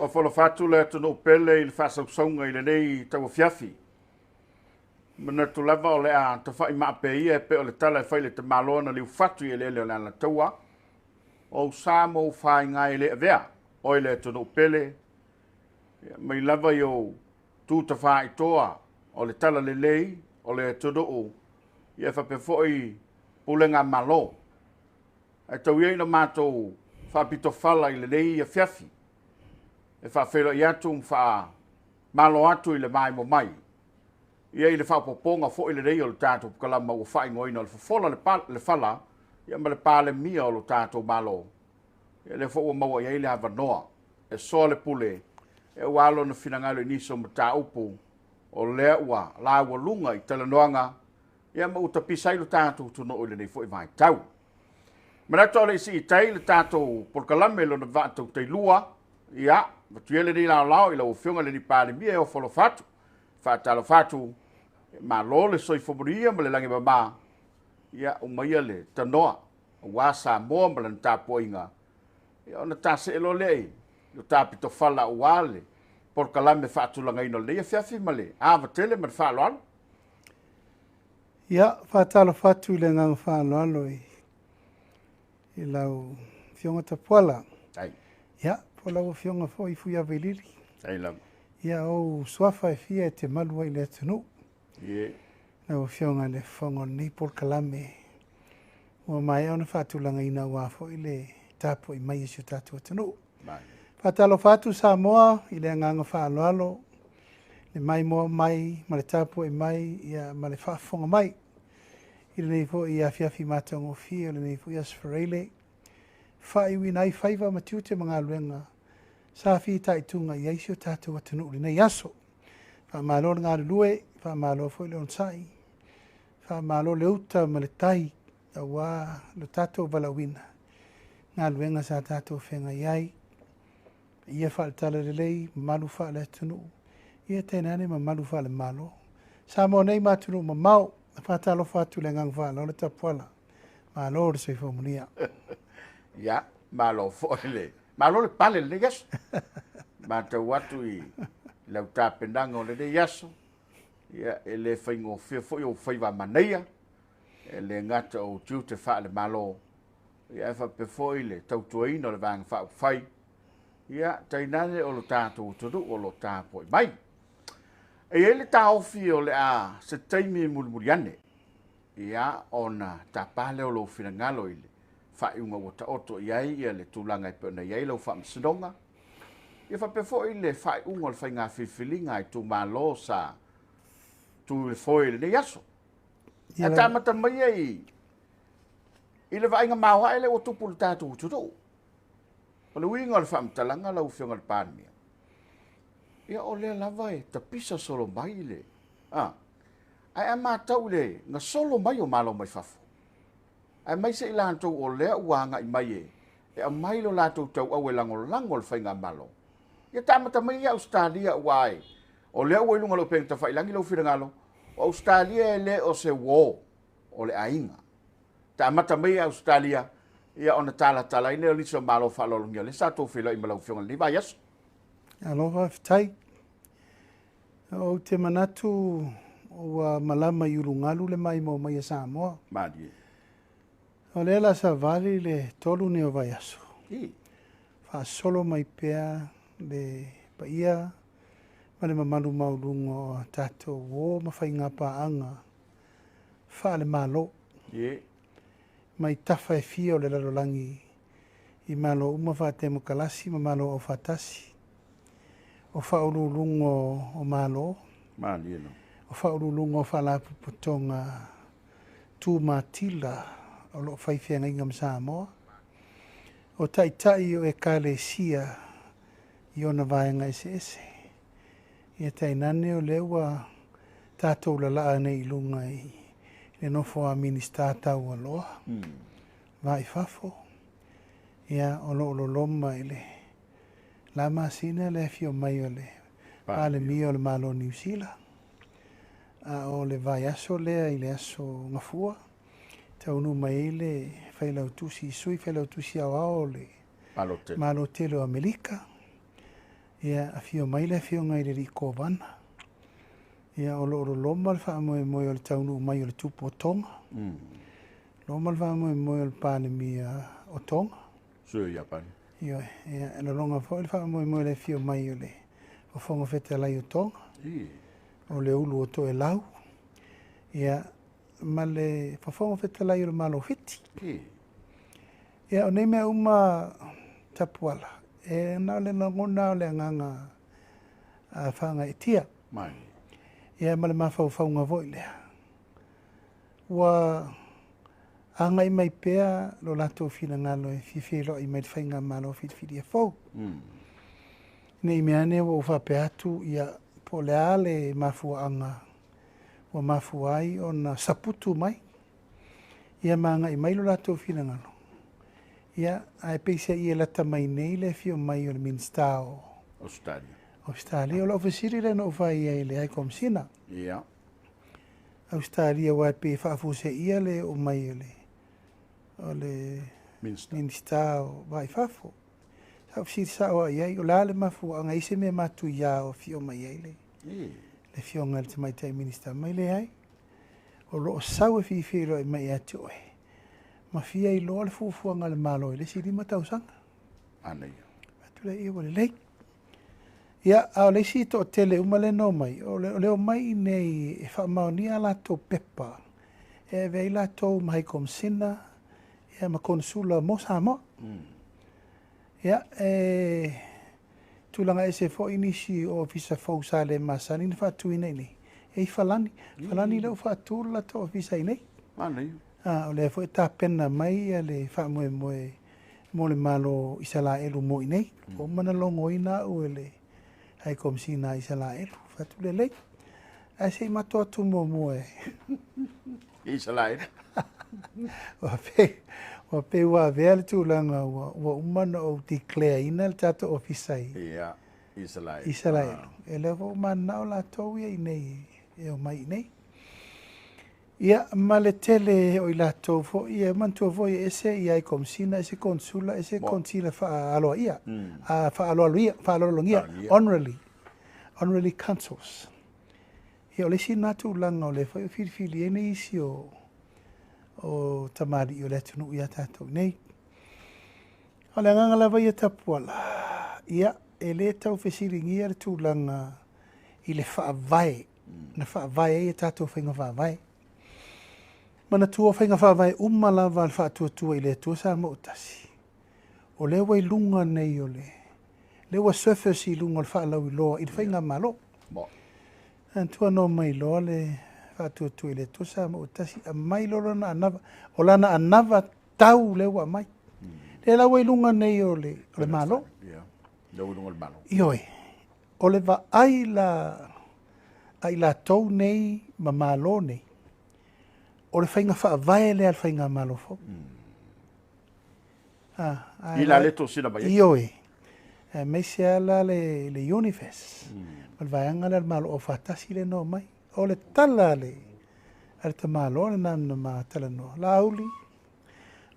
Ofo alofa atu le atunuu pele i le faasausauga i lenei tauafiafi. Manatu lava o le a tafai maape ia e pei o le tala e fai le tamaloa na liufatu i eleele o le Alataua. O ou sa ma ou faiga e le avea, oe le atunuu pele, mai lava i ou tu tafaitoa o le tala lelei o le atunuu, ia faapea foi pulega malo. Ae tau ia ina matou faapitofala i lenei afiafi, e faafeiloai atu ma faamalo atu i le maimo mai. Ia i le faaopoopoga foi lenei o le tatou polokalame ua faaigoaina o le Fofola le Fala, ia ma le Palemia o lo tatou Malo. Ia lea foi ua maua i ai le avanoa e soa le pule, e ua alo na finagalo i nisi o mataupu o lea ua laualuga i talanoaga, ia ma ua tapisa ai lo tatou atunuu i lenei foi vaitau. Manatu o le isi i tai le tatou polokalame lona vaatautailua, ia, matuia lenei laolao i lau afioga le Palemia e ofo alofa atu, faatalofa atu, malo le soifua manuia ma le lagi e mama, ia, umaia le tanoa, aua Samoa ma lana tapuaiga, ia, ona tasee loa lea i lo tapitofala aua le polokalame faatulagaina o lenei afiafi ma le ava tele ma le faaaloalo. Ia, faatalofa atu i le agaga faaaloalo i lau afioga Tapuala. Ai. Ia, po lau afioga foi Fuiavailili. Ai lava. Ia, ou suafa e fia e te malu ai i le atunuu. Ie. Lau afioga i le fofoga o lenei polokalame, ua maea ona faatulagaina aua foi le tapuai mai e si o tatou atunuu. Mai. Faatalofa atu Samoa i le agaga faaaloalo, le maimoa mai ma le tapuai mai, ia, ma le faafofoga mai. I lenei foi afiafi matagofie o lenei foi Aso Faraile, faaiuina ai faiva ma tiute ma galuega sa fitaituga i ai si o tatou atunuu lenei aso. Faamalo le galulue, faamalo foi le onosai, faamalo le uta ma le tai aua lo tatou valaauina, galuega sa tatou feagai ai. Ia faaletala lelei, mamalu faale-atunuu, ia tainane mamalu faale-Malo. Samoa nei ma atunuu mamao, faatalofa atu le agaga faaaloalo Tapuala. Malo le soifua manuia. Ia, malo foi le, malo le pale lenei aso. Matau atu i lau tapenaga o lenei aso, ia, e le faigofie foi ou faiva manaia, e le gata o tiute faale-malo, ia, e faapea foi le tautuaina o le vaega faaupufai, ia, tainane o lo tatou atunuu o lo tapuai mai. E i ai le taofi o le a se taimi mulimuli ane, ia, ona tapa lea o lou finagalo i le faaiuga ua taoto i ai ia le tulaga e pei ona i ai lau faamasinoga, ia faapea foi le faaiuga o le faiga filifiliga a itumalo sa tu i le foe i lenei aso. Ia Ae tamata mai i le vaaiga maoae lea ua tupu i le tatou atunuu. O le uiga o le faamatalaga lau afioga i le Palemia, ia o lea lava e tapisa solo mai le ae a matau i le gasolo mai o malo mai fafo, aemaise i latou o lea ua agai mai e aumai lo latou tauau e lagolago le faigamalo. Ia tamata mai ia Ausetalia ua ai, o lea ua i luga o le upega tafailagi lau finagalo, o Ausetalia e le o se uo o le aiga. Tamata mai ia Ausetalia, ia ona talatala ai lea o nisi o malo faaaloalogia o lea sa tou feiloai ma lau afioga i lenei vaiaso. Alo, faafetai. Ou te manatu ua malama i ulugalu le maimoa mai a Samoa. Malie. O lea la savali le 3 nei o vaiaso. I. Faasolo mai pea le paia ma le mamalu maualuga o tatou uo ma faiga paaga faale-Malo. Ie. Mai tafa e fia o le lalolagi i malo uma faatemokalasi ma malo aufaatasi. O faauluuluga o malo. Malie no. O faauluuluga o faalapotopotoga tumatila o loo fai feagaiga ma Samoa. O taitai o ekalesia i ona vaega eseese. Ia tainane o lea ua tatou lalaa nei i luga i le nofo a Minista taualoa. Vai fafo. Ia o loo loloma i le la masina le afio mai o le Palemia o le Malo o Niu Sila. A o le vaiaso lea i le aso Gafua, taunuu mai ai le failautusi, sui failautusi aoao o le Malo tele. Malo tele o Amerika. Ia, afio mai le Afioga i le Alii Kovana. Ia, o lo o loloma le faamoemoe o le taunuu mai o le Tupu o Tonga. Loma le faamoemoe o le Palemia o Tonga. Sui o Iapani. Ioe, ia, e lolonga foi le faamoemoe o le afio mai o le Fofoga Fetalai o Tonga. O le Ulu o Toelau. Ia, ma le Fofoga Fetalai o le Malo o Fiti. Ia, o nei mea uma Tapuala, e na o le lagona o le agaga faagaeetia. Mai. Ia, ma le mafaufauga foi lea. Ua agai mai pea lo latou finagalo e fia feiloai mai le faigamalo filifilia fou. Ne i mea ane ua ou faapea atu, ia, po o le a le mafuaaga ua mafua ai ona saputu mai, ia ma agai mai lo latou finagalo. Ia, ae peiseai e lata mai nei le afio mai o le Minisita o Ausetalia. Ausetalia. O lau fesili lea na ou fai ai i le High Commissioner. Ia. Ausetalia, aua e pei e faafuaseia le oo mai o le o le Minista. Minista o Vai Fafo. Sa ou fesili sao lava i ai, o le a le mafuaaga, e i ai se mea matuia o afio mai ai le le afioga i le Tamaitai Minista? Mai leai. O lo o sau e fia feiloai mai ia te oe, ma fia iloa le fuafuaga a le Malo i le isi 5 tausaga. Manaia. Atu lea, ia ua lelei. Ia, a o le isi toatele uma lea na omai, o le, o le omai i nei e faamaonia a latou pepa e ave ai latou ma High Commissioner, ia ma Konesula mo Samoa. Ia, e tulaga ese foi nisi o ofisa fou sa le masani ona faatuina i inei. E i Falani. Falani lea ua faatu le latou ofisa i inei. Manaia. A, o lea foi e tapena mai le faamoemoe mo le Malo o Isalaelu mo i inei. Ua uma ona logoina au e le High Commissioner a Isalaelu. Fai atu lelei. Ae se i matou atu muamua e Isalaelu. Ua pei, ua pei ua avea le tulaga ua, ua uma ona ou declare ina le tatou ofisa i Ia, Isalaelu. Isalaelu. E lea foi ua mananao latou ia i inei e omai i inei. Ia, ma le tele o i latou foi, e manatua foi e ese ia High Commissioner, ese Konsula, ese Konsila faaaloaia, faaaloaloia, faaaloalogia, honorary, honorary consuls. Ia, o le isi lena tulaga o lea foi ua filifili ai nisi o, o tamalii o le atunuu ia tatou nei. O le agaga lava ia Tapuala, ia, e le tau fesiligia le tulaga i le faavae, na faavae ai a tatou faiga faavae. Manatua faiga faavae uma lava a le Faatuatua i le Atua Samoa ua tasi, o lea ua i luga nei o le, lea ua surface i luga o le faalauiloa i le faigamalo. Manatua na omai loa le Faatuatua i le Atua Samoa ua tasi, aumai loa lana anava, o lana anava tau lea ua aumai. Lea la ua i luga nei o le, o le Malo. Lea ua i luga o le Malo. Ioe. O le vaai la a i latou nei ma Malo nei, o le faiga faavae lea a le faigamalo fou. I la le tosina mai ai. Ioe. Aemaise lava la le, le UNIFES, ma le vaega lea a le Malo Aufaatasi lea na omai. O le tala a le, a le tamaloa lena na ma talanoa, Laauli,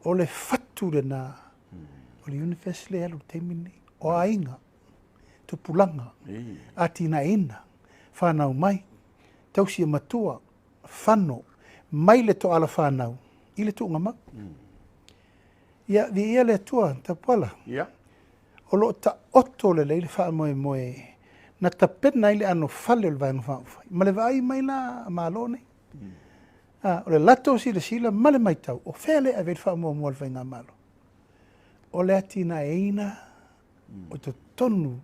o le fatu lena o le UNIFES lea e alu i le taimi lenei. O aiga, tupulaga, atinaeina, fanau mai, tausi e matua, fano, mai le toala fanau i le tuugamau. Ia, viia le Atua, Tapuala. Ia. O lo o taoto lelei le faamoemoe na tapena ai le anofale o le Vaega Faaupufai, ma le vaai mai la a Malo nei. O le latou silasila ma le matau, o fea lea e ave ai le faamuamua a le faigamalo? O le atinaeina o totonu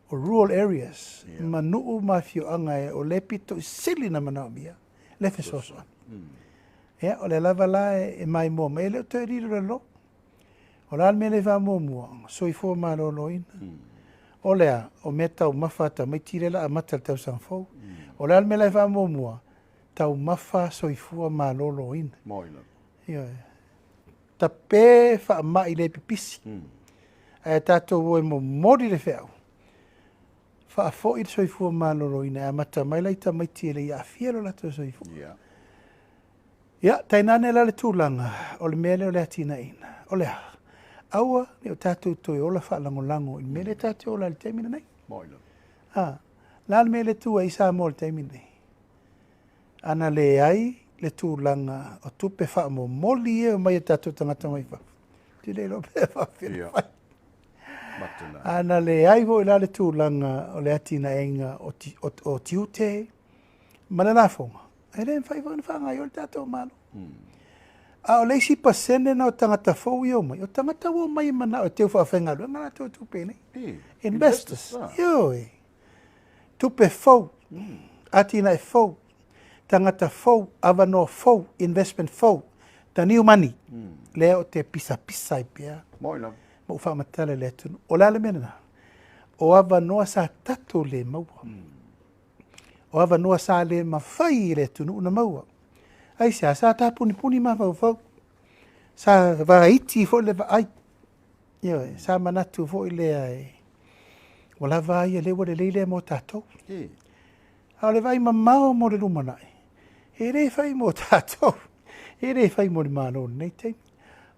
o rural areas, ma nuu ma afioaga e o lea e pito i sili ona manaomia le fesoasoani. Ia, o lea lava la e maimoa mai, e le o toe lilolalo. O le a le mea lea e faamuamua? Soifua maloloina. O le a? O mea taumafa a tamaiti lea o le a amata i le tausaga fou. O le a le mea la e faamuamua? Taumafa soifua maloloina. Ioe. Tape faamai le pipisi. Ae tatou o e momoli le feau, faafoi le soifua maloloina e amata mai la i tamaiti e le i aafia lo latou soifua. Ia, tainane la le tulaga o le mea lea o le atinaeina. O le a? Aua ne i o tatou toe ola faalagolago i le mea lea tatou te ola ai i le taimi lenei. Moi lava. A, le a le mea lea e tu ai Samoa i le taimi lenei? Ana leai le tulaga o tupe faamomoli ia e omai e tatou tagata mai fafo, ou te le iloa pe faapefea ona fai. Ana leai foi la le tulaga o le atinaeina o tiute ma le lafoga, e le mafai foi ona faagaoioi le tatou Malo. A o le isi pasene na o tagata fou ia omai, o tagata ua omai e manao e teu faafaigaluega latou tupe i inei. Investors. Ioe. Tupe fou, atinae fou, tagata fou, avanoa fou, investment fou, the new money, lea o te pisapisa ai pea ma ou faamatala i le atunuu. O le a le mea lena? O avanoa sa tatou le maua. O avanoa sa le mafai e le atunuu ona maua. Aisea? Sa tapunipuni mafaufau, sa vaiti foi le vaai. Ioe, sa manatu foi lea e ua lava a ia lea ua lelei lea mo tatou. A o le vaai mamao mo le lumanai, e le fai mo tatou, e le fai mo le Malo i lenei taimi.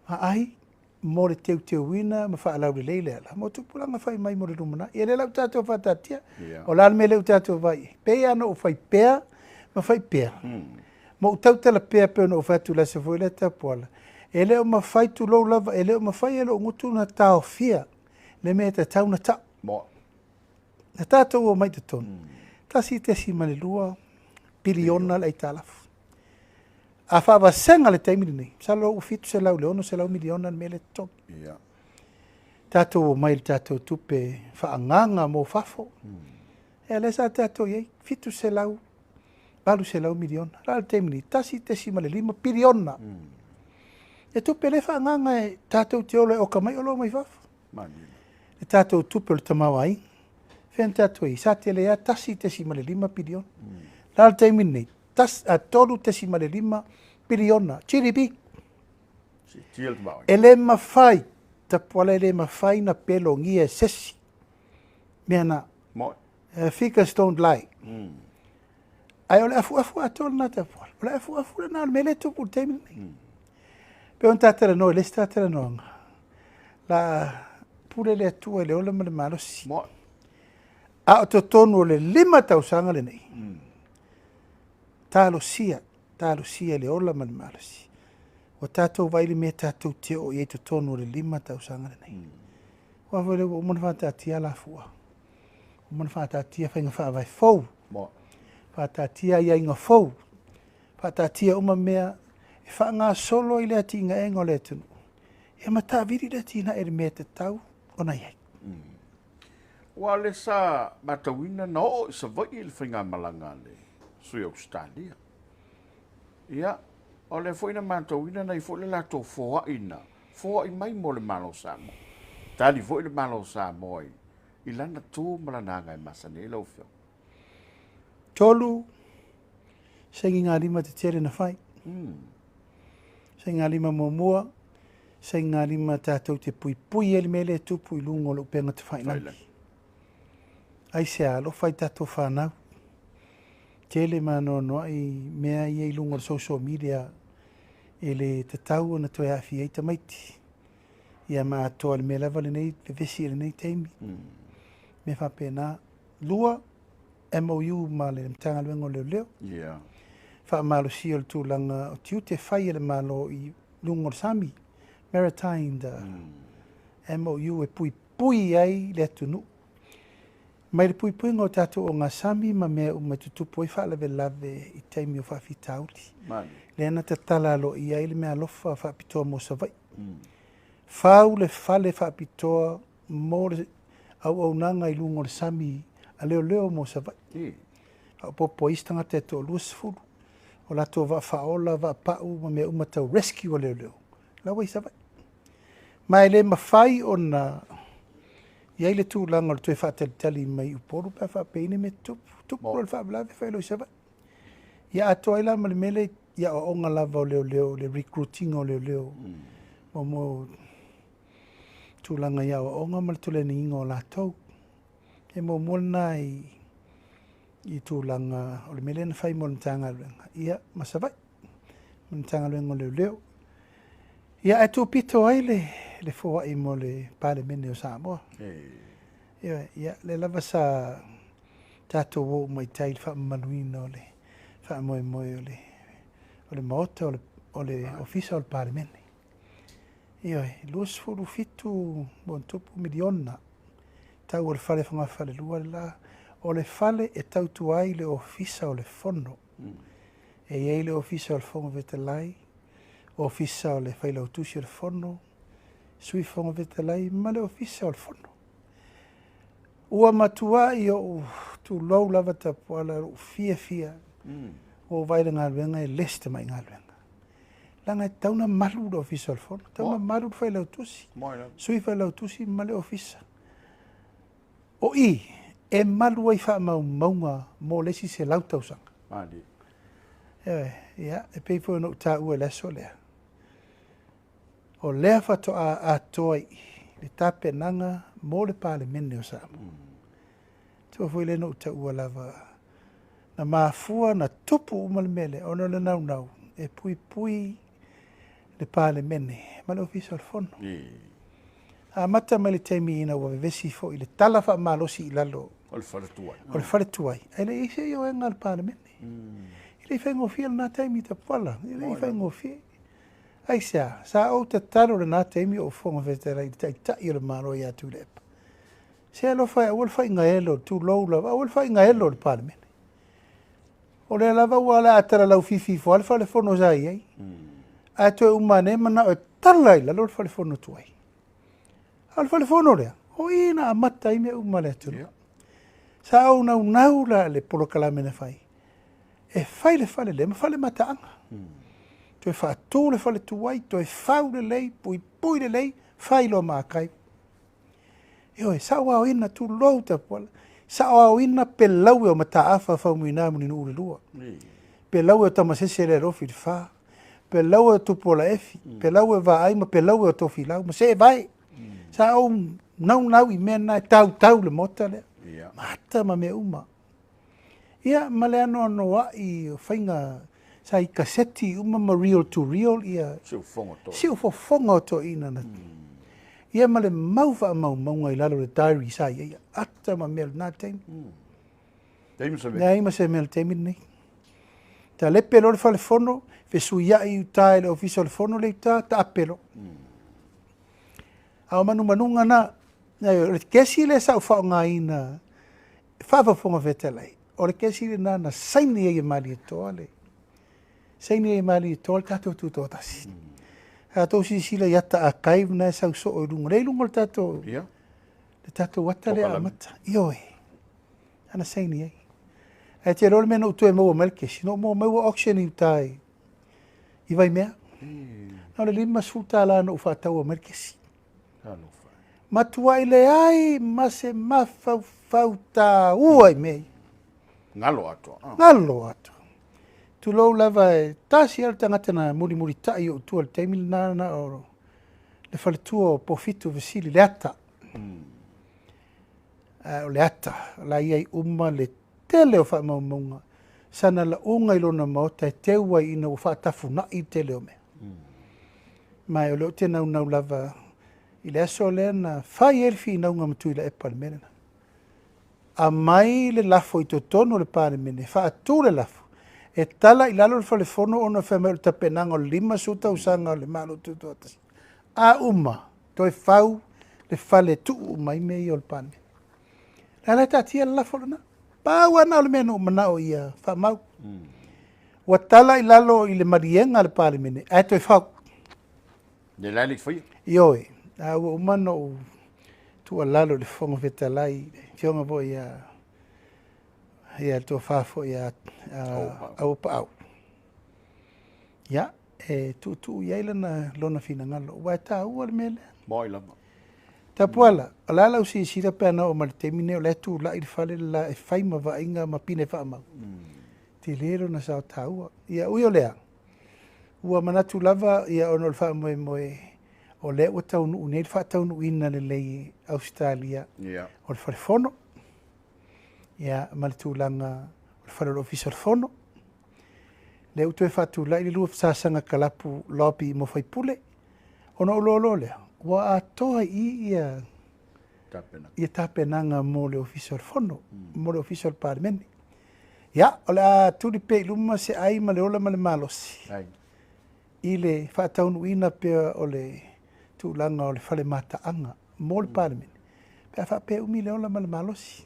Vaai mo le teuteuina ma faalaulelei le ala mo tupulaga fai mai mo le lumanai. Ia lea la ua tatou faataatia, o le a le mea lea ua tatou vaai i ai? Pei lava ona ou fai pea ma fai pea, ma ou tautala pea pei ona ou fai atu i le aso foi lea Tapuala, e le o mafai, tulou lava, e le o mafai e lou gutu ona taofia le mea e tatau ona tau. Na tatou omai i totonu, 1.2 piliona le aitalafu. A faavasega le taimi lenei, masalo ua 700 i le 600 miliona le mea lea e totogi. Tatou omai i le tatou tupe faaagaaga mo fafo, ia lea sa tatou i ai, 700, 800 miliona. O le a le taimi lenei? 1.5 piliona. E tupe lea faaagaaga e tatou te ola e oka mai oloa mai fafo. Le tatou tupe o le tamaoaiga, fea na tatou i ai? Sa tele lava 1.5 piliona. O le a le taimi lenei? 3.5 piliona GDP. E le mafai, Tapuala, e le mafai na pelogia e sesi mea na. Figures don't lie. Ae o le afuafu atoa lena Tapuala. O le afuafu lena o le mea lea e tupu i le taimi lenei. Pei ona ta talanoa i le isi ta talanoaga, la pule le Atua i le ola ma le malosi. A o totonu o le 5 tausaga lenei, talosia, talosia i le ola ma le malosi. Ua tatou vaai i le mea tatou te oo i ai totonu o le 5 tausaga lenei. Aua foi lea ua uma ona faataatia alafua, uma ona faataatia faiga faavae fou, faataatia aiaiga fou, faataatia uma mea e faagasolo ai le atinaega o le atunuu, ia ma taavili le atinae i le mea e tatau ona i ai. Aua o lea sa matauina na oo i Savaii le faigamalaga a le sui o Ausetalia. Ia, o lea foi na matauina na i ai foi le latou foai na foai mai mo le Malo o Samoa. Tali foi le Malo o Samoa i lana tu ma lana aga e masani ai lau Afioga. 3 sainigalima tetele na fai. Sainigalima muamua, sainigalima tatou te puipui ai le mea lea e tupu i luga o le upega tafailagi. Aisea, alofa i tatou fanau. Tele ma anoanoai mea ia i luga o le social media e le tatau ona toe aafia ai tamaiti. Ia ma atoa le mea lava lenei vevesi i lenei taimi. Mea faapena. 2, MOU ma le Matagaluega o Leoleo. Faamalosia o le tulaga o tiute fai e le Malo i luga o le sami, Maritime MOU e puipui ai le atunuu mai le puipuiga o tatou ogasami ma mea uma e tutupu ai faalavelave i taimi o faafitauli. Lea na tatala aloaia ai le meaalofa faapitoa mo Savaii. Fau le fale faapitoa mo le auaunaga i luga o le sami a leoleo mo Savaii. Faaopoopo ai isi tagata e toa-20, o latou vaa faaola, vaa pau ma mea uma tau rescue a leoleo, la ua i Savaii. Ma e le mafai ona i ai le tulaga o le toe faatalitali mai i Upolu pe a faapea i ai ni mea tutupu. Tupu loa le faalavelave fai loa i Savaii. Ia atoa ai la ma le mea lea i aoaoga lava o leoleo, le recruit ina o leoleo mo tulaga i aoaoga ma le toleniina o latou. E muamua lena i tulaga o le mea lea na fai mo le Matagaluega, ia, ma Savaii, ma le Matagaluega o Leoleo. Ia, ae tupito ai le foai mo le Palemene o Samoa. Ioe, ia, lea lava sa tatou o uma i tai i le faamamaluina o le faamoemoe o le, o le Maota o le, o le Ofisa o le Palemene. Ioe, 27 ma ona tupu miliona tau o le fale fogafalelua le la, o le fale e tautua ai le Ofisa o le Fono. E i ai le Ofisa o le Fofoga Fetalai, Ofisa o le Failautusi o le Fono, Sui Fofoga Fetalai ma le Ofisa o le Fono. Ua matuai ou tulou lava Tapuala lou fiafia. Ua ou vaai i le galuega e le se tamai galuega. Leaga e tatau ona malu le Ofisa o le Fono, tatau ona malu le Failautusi, Sui Failautusi ma le Ofisa. O i e malu ai faamaumauga mo le isi 100 tausaga. Ioe, ia, e pei foi ona ou taua i le aso lea, o lea faatoa atoa i i le tapenaga mo le Palemene o Samoa. Tua foi lea na ou taua lava, na mafua na tupu uma le mea lea, ona o le naunau e puipui le Palemene ma le Ofisa o le Fono. Amata mai le taimi ina ua vevesi foi le tala faamalosi i lalo o le fale tuai, o le fale tuai, ae le i ai se ioega a le Palemene. E le i faigofie lena taimi Tapuala, e le i faigofie. Aisea, sa ou tatalo lena taimi o ou Fofoga Fetalai i le Taitai o le Malo ia Tuilaepa. Se alofa e aua le faigaelo, tulou lava, aua le faigaelo o le Palemene. O lea lava ua le a talalaufifi ifo lava le fale fono sa i ai. Ae toe uma ane manao e tala i lalo le fale fono tuai. A o le fale fono lea, o i na amata ai mea uma a le atunuu. Sa ou naunau la le polokalame na fai, e fai le fale lea ma fale mataaga. Toe faatu le fale tuai, toe fau lelei, puipui lelei, fai loa ma archive. Ioe, sa ou aoina, tulou Tapuala, sa ou aoina pelaue o Mataafa Faumuina Mulinuu le lua, pelaue o Tamasese Lealofi le fa, pelaue o Tupuola Efi, pelaue o Vaai ma pelaue o Tofilau ma Seevae. Sa ou naunau i mea na e tautau le maota lea, ma ata ma mea uma. Ia, ma le anoanoai o faiga sa i kaseti uma ma reel to reel ia siufofoga o toeaiina na. Ia ma le mau faamaumauga i lalo o le diary sa i ai ata ma mea o lena taimi. Leai ma se mea o le taimi lenei. Talepe loa le fale fono, fesuiai i uta e le Ofisa o le Fono le uta, taape loa. A o manumanuga na, o le kesi lea sa ou faaaogaina faa-Fofoga Fetalai, o le kesi lena na saini ai e Malietoa le saini ai e Malietoa le tatou tutoatasi. A outou silasila i ata archive na e sau soo i luga, lea i luga o le tatou le tatou ata lea amata. Ioe, ana saini ai. Ae te iloa le mea na ou toe maua mai le kesi, na ou maua mai ua auction i uta i Vaimea. Na o le $50 na ou faataua mai le kesi. Matuai leai ma se mafaufau taua i mea ia. Galo atoa. Galo atoa. Tulou lava e tasi lava le tagata na mulimulitai i ou tua i le taimi lena na o le faletua o Pofitu Fesili, le ata. O le ata, o la e i ai uma le tele o faamaumauga. Sana lauga i lona maota e teu ai ina ua faatafunai le tele o mea. Ma o lea ou te naunau lava i le aso lea na fai ai le finauga ma Tuilaepa i le mea lena. Aumai le lafo i totonu o le Palemene, faatu le lafo, e tala i lalo le fale fono ona fai mai o le tapenaga o le 50 tausaga o le Malo Tutoatasi. A uma, toe fau le fale tuu uma ai mea ia o le Palemene. La la e taatia le lafo lena. Pau lava na o le mea na ou manao ia faamau. Ua tala i lalo i le maliega a le Palemene, ae toe fau. Le la le faia. Ioe, a ua uma ona ou tuualalo i le Fofoga Fetalai, le afioga foi ia le tofa foi ia Auapaau. Ia, e tuutuu i ai lana lona finagalo, aua e taua le mea lea. Moi lava. Tapuala, o le a lau silasila pe ana oo mai le taimi lenei o la e tulai le fale le la e fai ma vaaiga ma pine faamau. Tele lona sao taua. Ia, ui o lea, ua manatu lava ia ona o le faamoemoe o lea ua taunuu nei le faataunuuina lelei i Ausetalia o le fale fono, ia, ma le tulaga o le fale o le Ofisa o le Fono. Lea ua toe faatulai le lua sasaga kalapu lobby mo faipule, ona ou loaloa lea, ua atoa i i ia Tapenaga. Ia tapenaga mo le Ofisa o le Fono, mo le Ofisa o le Palemene. Ia, o le a tuli pea i luma se ai ma le ola ma le malosi i le faataunuuina pea o le tulaga o le fale mataaga mo le Palemene, pe a faapea e umi le ola ma le malosi.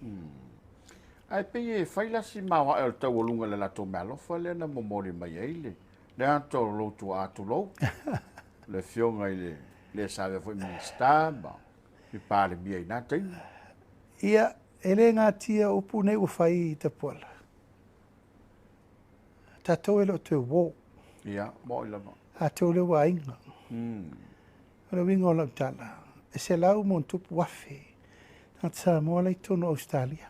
Ae pei e fai la si maoae o le taualuga i le latou meaalofa lea na momoli mai ai le le ata o lou tuaa tulou, le afioga i le le sa avea foi Minisita ma le Palemia i na taimi. Ia, e le gatia o upu nei ua fai i Tapuala. Tatou e le o toe uo. Ia, mo'i lava. Tatou lea ua aiga. O le uiga o lau tala, e 100,000+ tagata Samoa la i totonu o Ausetalia.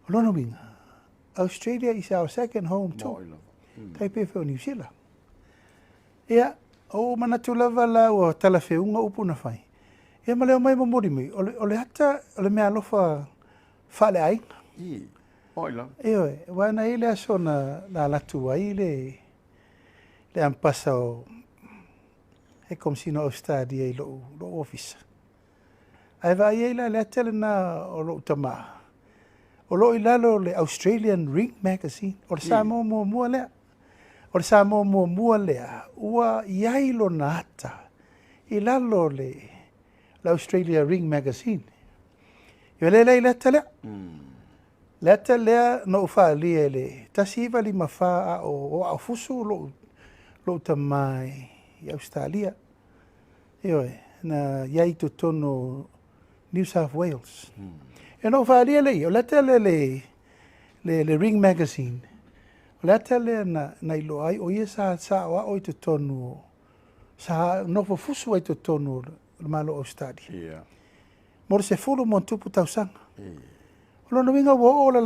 O lona uiga, Australia is our second home too. Mo'i lava. Tai pei foi o Niu Sila. Ia, o ou manatu lava la ua talafeuga upu na fai. Ia ma le omai momoli mai, o le ata o le meaalofa faaleaiga. I, mo'i lava. Ioe, aua na i ai le aso na alu atu ai le ampasa o le Komesina o Ausetalia i lou ofisa. Ae vaai ai la le ata lena o lou tamā, o lo o i lalo o le Australian Ring Magazine, o le Samoa muamua lea. O le Samoa muamua lea ua i ai lona ata i lalo o le Australia Ring Magazine. Ia lea la i le ata lea. Le ata lea na ou faaalia i le 1954 a o aofusu lou tamā i Ausetalia. Ioe, na i ai i totonu o New South Wales. E na ou faaalia lea, o le ata lea le Ring Magazine. O le ata lea na iloa ai o ia sa aoao i totonu o, sa nofo fusu ai i totonu o le Malo o Ausetalia. Mo le 10+ tausaga. O lona uiga ua oo la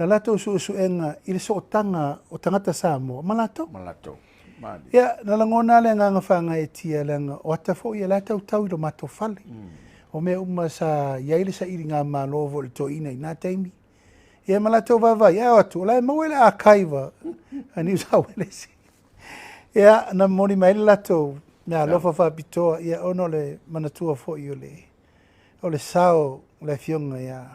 latou suesuega i le sootaga o tagata Samoa ma latou. Ma latou. Ia, na lagona le agaga faagaeetia leaga o ata foi ia la e tautau i lo matou fale. O mea uma sa i ai le sailiga malo foi o le toeaina i na taimi. Ia ma latou vaavaai, ae o atu, o la e maua i le archive a New South Wales. Ia, na momoli mai le latou meaalofa faapitoa, ia ona o le manatua foi o le sao o le afioga ia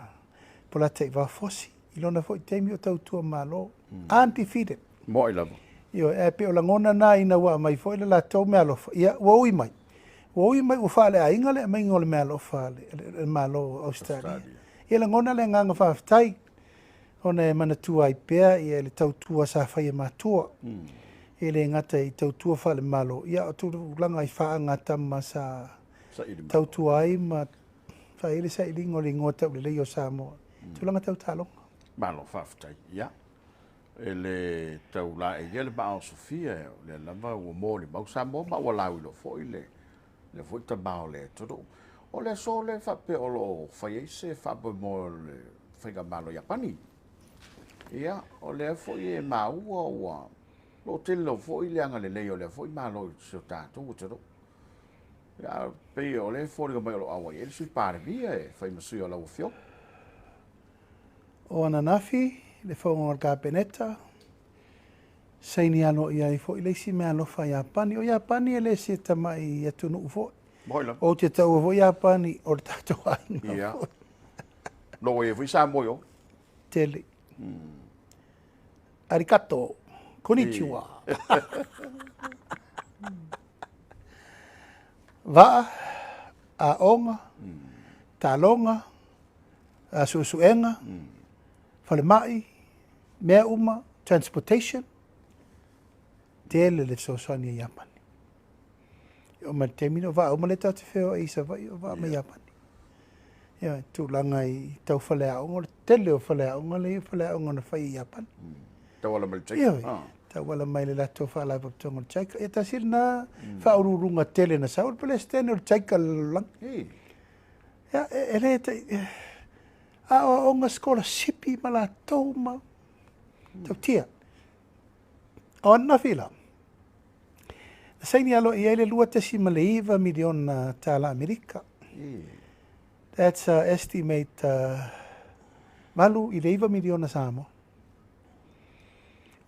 Polataivao Fosi, i lona foi taimi o tautua malo, undefeated. Mo'i lava. Ioe, ae pei o lagona na ina ua aumai foi le latou meaalofa, ia ua ui mai. Ua ui mai ua faaleaiga le aumaiga o le meaalofa a le Malo o Ausetalia. Ia lagona le agaga faafetai, ona e manatua ai pea ia le tautua sa fai e matua. E le gata i tautua faalemalo, ia o tulaga i faagatama sa tautua ai ma fai ai le sailiga o le igoa taulelei o Samoa. Tulaga tau taaloga. Malo faafetai. Ia, e le tau laei ia le maa o Sofia, o lea lava ua molimau Samoa ma ua lauiloa foi le foi tamā o le atunuu. O le aso lea faapea o lo o fai ai se faamoemoe o le faigamalo Iapani. Ia, o lea foi e maua ua loo tele lava foi le agalelei o lea foi malo i si o tatou atunuu. Ia, pei o lea e foliga mai o lo o auai ai le Sui Palemia e fai ma sui o lau afioga. O ananafi, le fono o le Kapeneta, saini aloaia ai foi le isi meaalofa Iapani. O Iapani e le se tamai atunuu foi. Mo'i lava. Ou te taua foi Iapani o le tatou aiga foi. Lo ua i ai foi Samoa i o. Tele. Arigato. Konnichiwa. Vaa, aoga, taaloga, suesuega, falemai, mea uma, transportation, tele le fesoasoani a Iapani. E oo mai le taimi lea o vaa uma lea tatou te feoai i Savaii o vaa mai Iapani. Ia, tulaga i tau faleaoga, o le tele o faleaoga lea, faleaoga na fai i Iapani. Tauala mai le JICA. Ioe, tauala mai le latou faalapotopotoga o le JICA. Ia tasi lena faauluuluga tele na sau o le Peresetene o le JICA le lalolagi. Ia, e le tai, aoaoga sikolasipi ma latou ma tautia. O ananafi la, na saini aloaia ai le 2.9 miliona tala Amerika. That's a estimate 8 i le 9 miliona Samoa.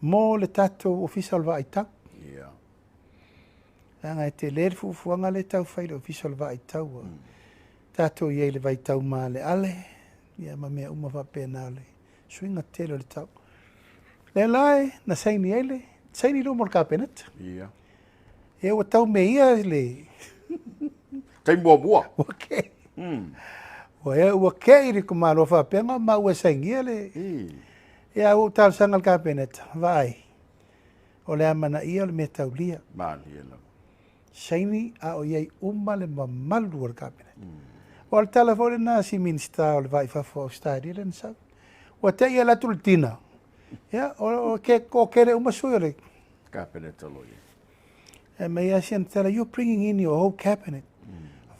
Mo le tatou ofisa o le vaaitau. Leaga e tele le fuafuaga lea e tau fai i le Ofisa o le Vaaitaua. Tatou i ai i le vaitau maaleale, ia ma mea uma faapena o le suiga tele o le tau. Lea la e na saini ai le, saini i luma o le Kapeneta. Ia. Ia ua tau me ia le Taimi muamua. Ua kei. Ua ea ua kei le itumalo faapea na o maua e sainia le Ia ua ou talosaga i le Kapeneta, vaai, o le amanaia o le mea taulia. Malie lava. Saini a o i ai uma le mamalu o le Kapeneta. Aua o le tala foi lena a si Minisita o le Va i Fafo o Ausetalia lea na sau. Ua te i alu atu le dinner, ia, o ke, o kele uma sui o le Kapeneta o lo o i ai. E mai lava si ana tala, you're bringing in your whole cabinet.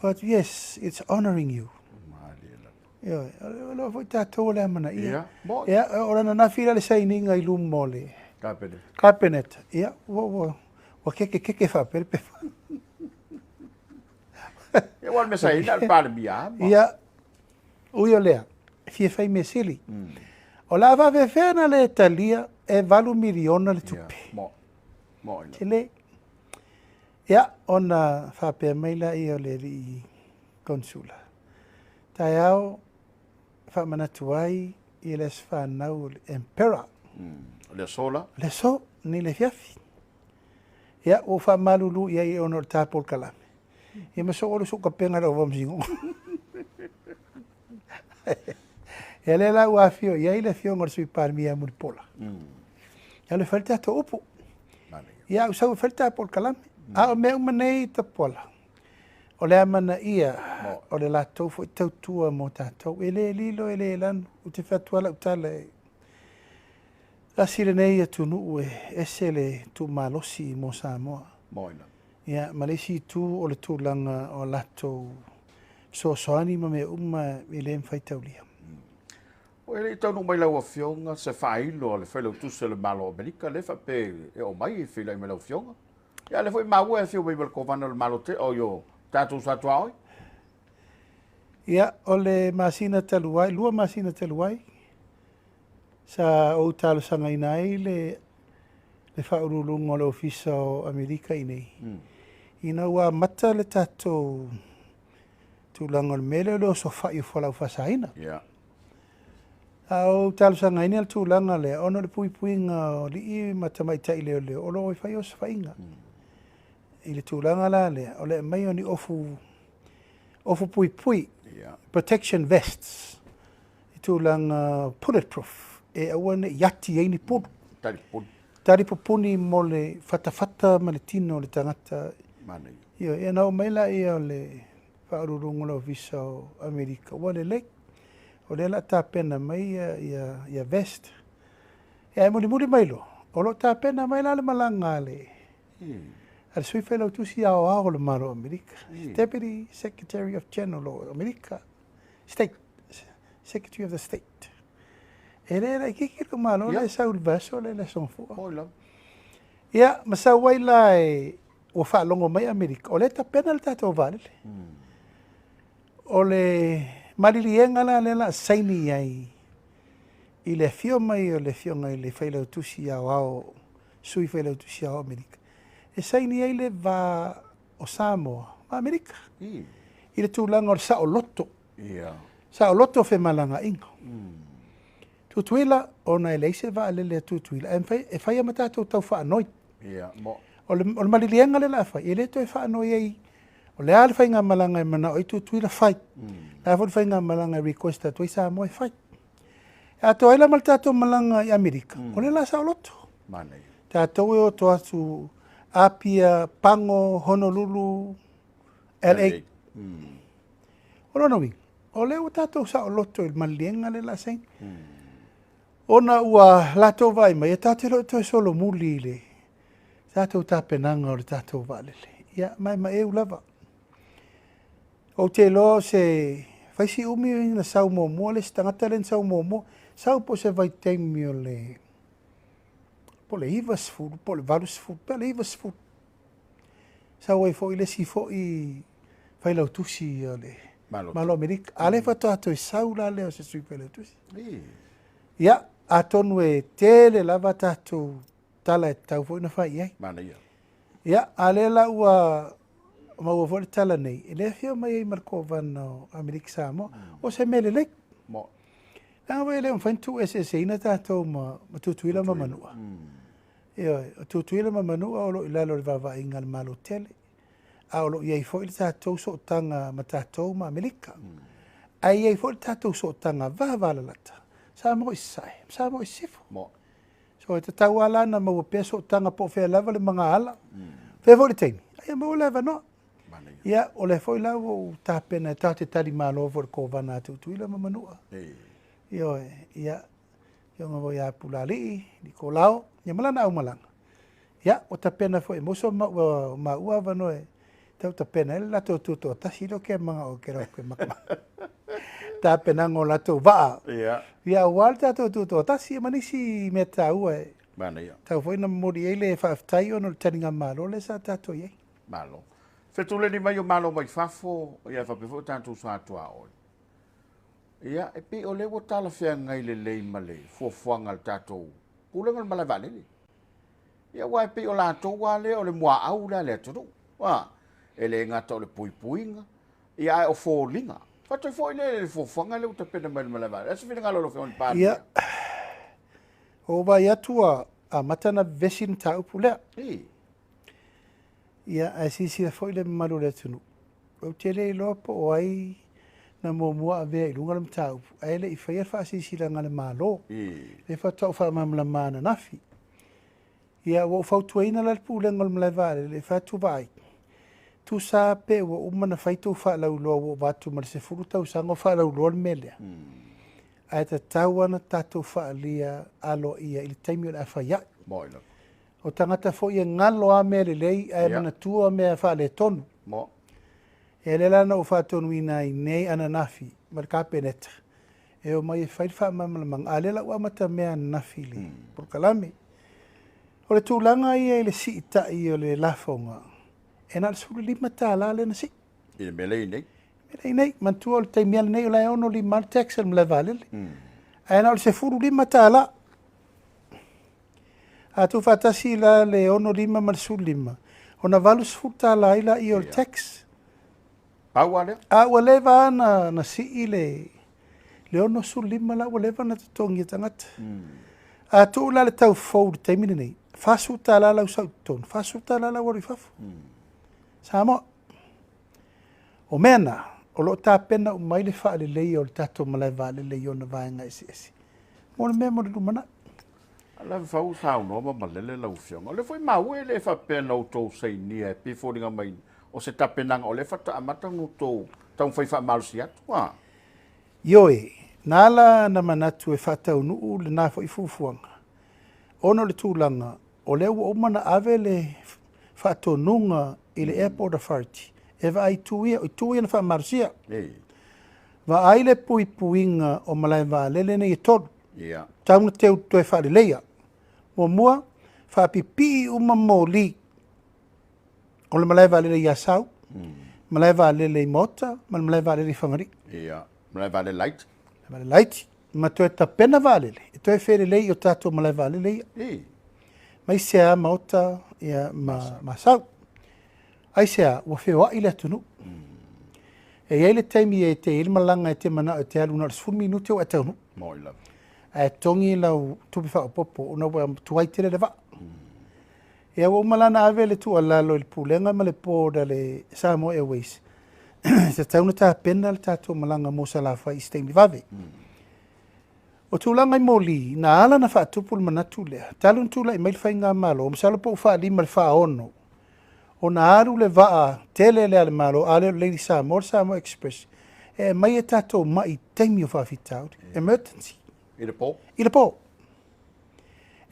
Fai atu, yes, it's honouring you. Malie lava. Ioe, o lea foi tatou o le amanaia. Ia, moni. Ia, o le ananafi la le sainiga i luma o le Kapeneta. Kapeneta. Ia, ua, ua, ua kekekeke faapea le pepa. Ia, aua o le mea sa i ai na o le Palemia lava ma. Ia, ui o lea, e fia fai mea sili. O le a faapefea ona le talia e $8 miliona le tupe. Ia, moni. Moni lava. Tele. Ia, ona faapea mai lea o le alii konsula. Taeao faamanatu ai i le aso fanau o le Emperor. O le aso la? O le aso, nei le afiafi. Ia, ua ou faamalulu i ai ona o le ta polokalame. Ia ma soo alu sou kapega i lau faamasinoga. Ia lea la ua afio i ai le afioga o le Sui Palemia ia Mulipola. Ia alu e fai le tatou upu. Ia au sau e fai le ta polokalame. A o mea uma nei Tapuala, o le amanaia o le latou foi tautua mo tatou. E le lilo e le lanu, ou te fai atu lava lau tala e tasi lenei atunuu e ese le tuumalosi mo Samoa. Ia, ma le isi itu o le tulaga o latou fesoasoani ma mea uma e le mafai taulia. E le i taunuu mai lau Afioga se faailo a le Failautusi o le Malo o Amerika lea faapea e oo mai e feiloai mai lau Afioga. Ia, a o lea foi e maua e afio mai ma le Kovana o le Malo tele, oi o tatou sa tuaoi. Ia, o le masina talu ai, 2 masina talu ai, sa ou talosagaina ai le faauluuluga o le Ofisa o Amerika i inei, ina ua amata le tatou tulaga o le mea lea o le osofai o fualaau faasaina. A ou talosagaina le tulaga lea, ona o le puipuiga o alii ma tamaitai leoleo o lo o fai osofaiga. I le tulaga la lea, o le aumai o ni ofu, ofu puipui, protection vests, i tulaga bulletproof, e aua ne i ati ai ni pulu. Talipupuni. Talipupuni mo le fatafata ma le tino o le tagata. Manaia. Ioe, ia na oo mai laia o le faauluuluga o le Ofisa o Amerika, ua lelei. O lea o le a tapena mai ia vest. Ia ae mulimuli mai loa, o lo o tapena mai la le malaga a le a le Sui Failautusi Aoao o le Malo o Amerika, Deputy Secretary of General o Amerika, State, Secretary of the State. E le laitiiti le Malo lea e sau i le vaiaso lea i le Aso Gafua. Ia, ma sau ai la e ua faalogo mai Amerika, o lea e tapena le tatou vaalele. O le maliliega la lea o le a saini ai i le afio mai o le afioga i le Failautusi Aoao, Sui Failautusi Aoao o Amerika, e saini ai le va o Samoa ma Amerika i le tulaga o le saoloto. Saoloto o femalagaaiga. Tutuila, ona e leai se vaalele a Tutuila, ae mafai, e fai lava ma tatou tau faanoi. O le maliliega lea o le a fai, e le toe faanoi ai, o le a le faigamalaga e manao ai Tutuila fai. O le a foi le faigamalaga e request atu ai Samoa e fai. E atoa ai la ma le tatou malaga i Amerika, o lea o le a saoloto. Tatou e oto atu Apia, Pago, Honolulu, LA. O lona uiga, o lea ua tatou saoloto i le maliliega lea o le a saini. Ona ua latou vaai mai, e tatou te le o toe solomuli i le tatou tapenaga o le tatou vaalele. Ia, maemaeu lava. Ou te iloa o se fai si umi na sau muamua le isi tagata lea na sau muamua, sau po o se vaitaimi o le po o le 90 po o le 80 pe o le 90. Sau ai foi le isi foi failautusi o le Malo o Amerika. A lea faatoa toe sau la lea o se sui failautusi. Ia, atonu e tele lava tatou tala e tatau foi ona fai i ai. Manaia. Ia, a lea la ua maua foi le tala nei, e le afio mai ai ma le Kovana o Amerika Samoa. O se mea lelei. Leaga foi e le mafai ona tuueseeseina tatou ma Tutuila ma Manua. Ioe, o Tutuila ma Manua o lo o i lalo o le vaavaaiga a le Malo tele, a o lo o i ai foi le tatou sootaga ma tatou ma Amerika. Ae i ai foi le tatou sootaga vavalalata, Samoa i Sasae, Samoa i Sisifo. So e tatau lava la ona maua pea sootaga po o fea lava le magaala, fea foi le taimi, a ia maua le avanoa. Ia, o lea foi la ua ou tapena e tatou te talimalo foi i le Kovana a Tutuila ma Manua. Ioe, ia, Afioga foi ia Pulaalii, Nikolao, ia ma lana aumalaga. Ia, ua tapena foi e Muso ma maua avanoa e tau tapena ai le latou tutoatasi lea ou te manao ke rau ke makamaka. Tapenaga o latou vaa. Ia. Ia, aua le tatou tutoatasi ma nisi mea taua e Manaia. Tau foi na momoli ai le faafetai ona o le taligamalo lea sa tatou i ai. Malo. Fetuleni mai o malo mai fafo, ia faapea foi tatou sa tuaoi. Ia, e pei o lea ua talafeagai lelei ma le fuafuaga a le tatou Pulega o le Malae Vaalele. Ia, aua e pei o latou lava lea o le muaau lea a le atunuu. A, e le gata o le puipuiga, ia ae o foliga. Faatoi foi lea i le fuafuaga lea ua tapena mai le Malae Vaalele. A se finagalo o lau Afioga i le Palemia? Ia, ua ou vaai atu ua amata ona vevesi le mataupu lea. Ia, ae silasila foi le mamalu o le atunuu. Ou te le iloa po o ai na muamua avea i luga le mataupu, ae le i faia le faasilasilaga a le Malo. Lea faatoa ou faamalamalama ananafi. Ia, ua ou fautuaina la le Pulega o le Malae Vaalele e fai atu vaai, tusa pe ua uma ona fai tou faalauiloa ua ova atu ma le 10 tausaga o faalauiloa le mea lea, ae tatau lava ona tatou faaalia aloaia i le taimi o le a fai ai. O tagata foi e galo lava mea lelei ae manatua mea faaletonu. Ia lea la na ou faatonuina ai nei ananafi ma le Kapeneta e omai e fai le faamalamalamaga, a lea la ua amata mea ananafi i le polokalame. O le tulaga ia i le siitai o le lafoga, e na o le $15 lea na sii. I le mea lea i nei? Mea lea i nei. Manatua o le taimi lava lenei o la e 65 le tax a le malae vaalele. Ae na o le $15. A tuufaatasi la le 65 ma le 15, ona $80 ai lea o le tax. Pau lava lea? A ua leva lava na, na sii le, le 65 la ua leva ona totogi e tagata. A tuu la le tau fou i le taimi lenei, $40 lau sau i totonu, $40 lau alu i fafo. Samoa. O mea na, o lo o tapena uma ai le faaleleia o le tatou malae vaalele i ona vaega eseese. Mo le mea mo le lumanai. Ala fau saunoa ma malele lau Afioga. O lea foi maua e le faapea na outou sainia e pei foliga mai o se tapenaga o lea faatoa amata ona outou taumafai faamalosi atu. A? Ioe, na ala na manatu e faataunuu lena foi fuafuaga, ona o le tulaga o lea ua uma ona ave le faatonuga i le Airport Authority e vaai itu ia, o itu ia na faamalosia. Vaai le puipuiga o malae vaalele nei e tolu. Tau na teu toe faaleleia. Muamua, faapipii uma moli o le malae vaalele i Asau, malae vaalele i Maota ma le malae vaalele i Fagalii. Ia, malae vaalele laiti. Malae laiti. Ma toe tapena vaalele e toe felelei i o tatou malae vaalele ia. Aemaise a Maota ia, ma, ma Asau. Aisea, ua feoai le atunuu. E i ai le taimi e te i ai le malaga e te manao e te alu na o le 10 minute ua e taunuu. Moi lava. Ae togi lau tupe faaopoopo ona ua tuai tele le vaa. Ia ua uma la ona ave le tuualalo i le Pulega ma le Board a le Samoa Airways, e tatau ona tapena le tatou malaga mo Salafai i se taimi vave. O tulaga i moli, na ala ona faatupu le manatu lea, talu ona tulai mai le faigamalo, masalo po ua faalima i le faono, ona alu le vaa tele lea a le Malo, a lea o le Lady Samoa, le Samoa Express, e aumai e tatou mai i taimi o faafitauli, emergency. I le po? I le po.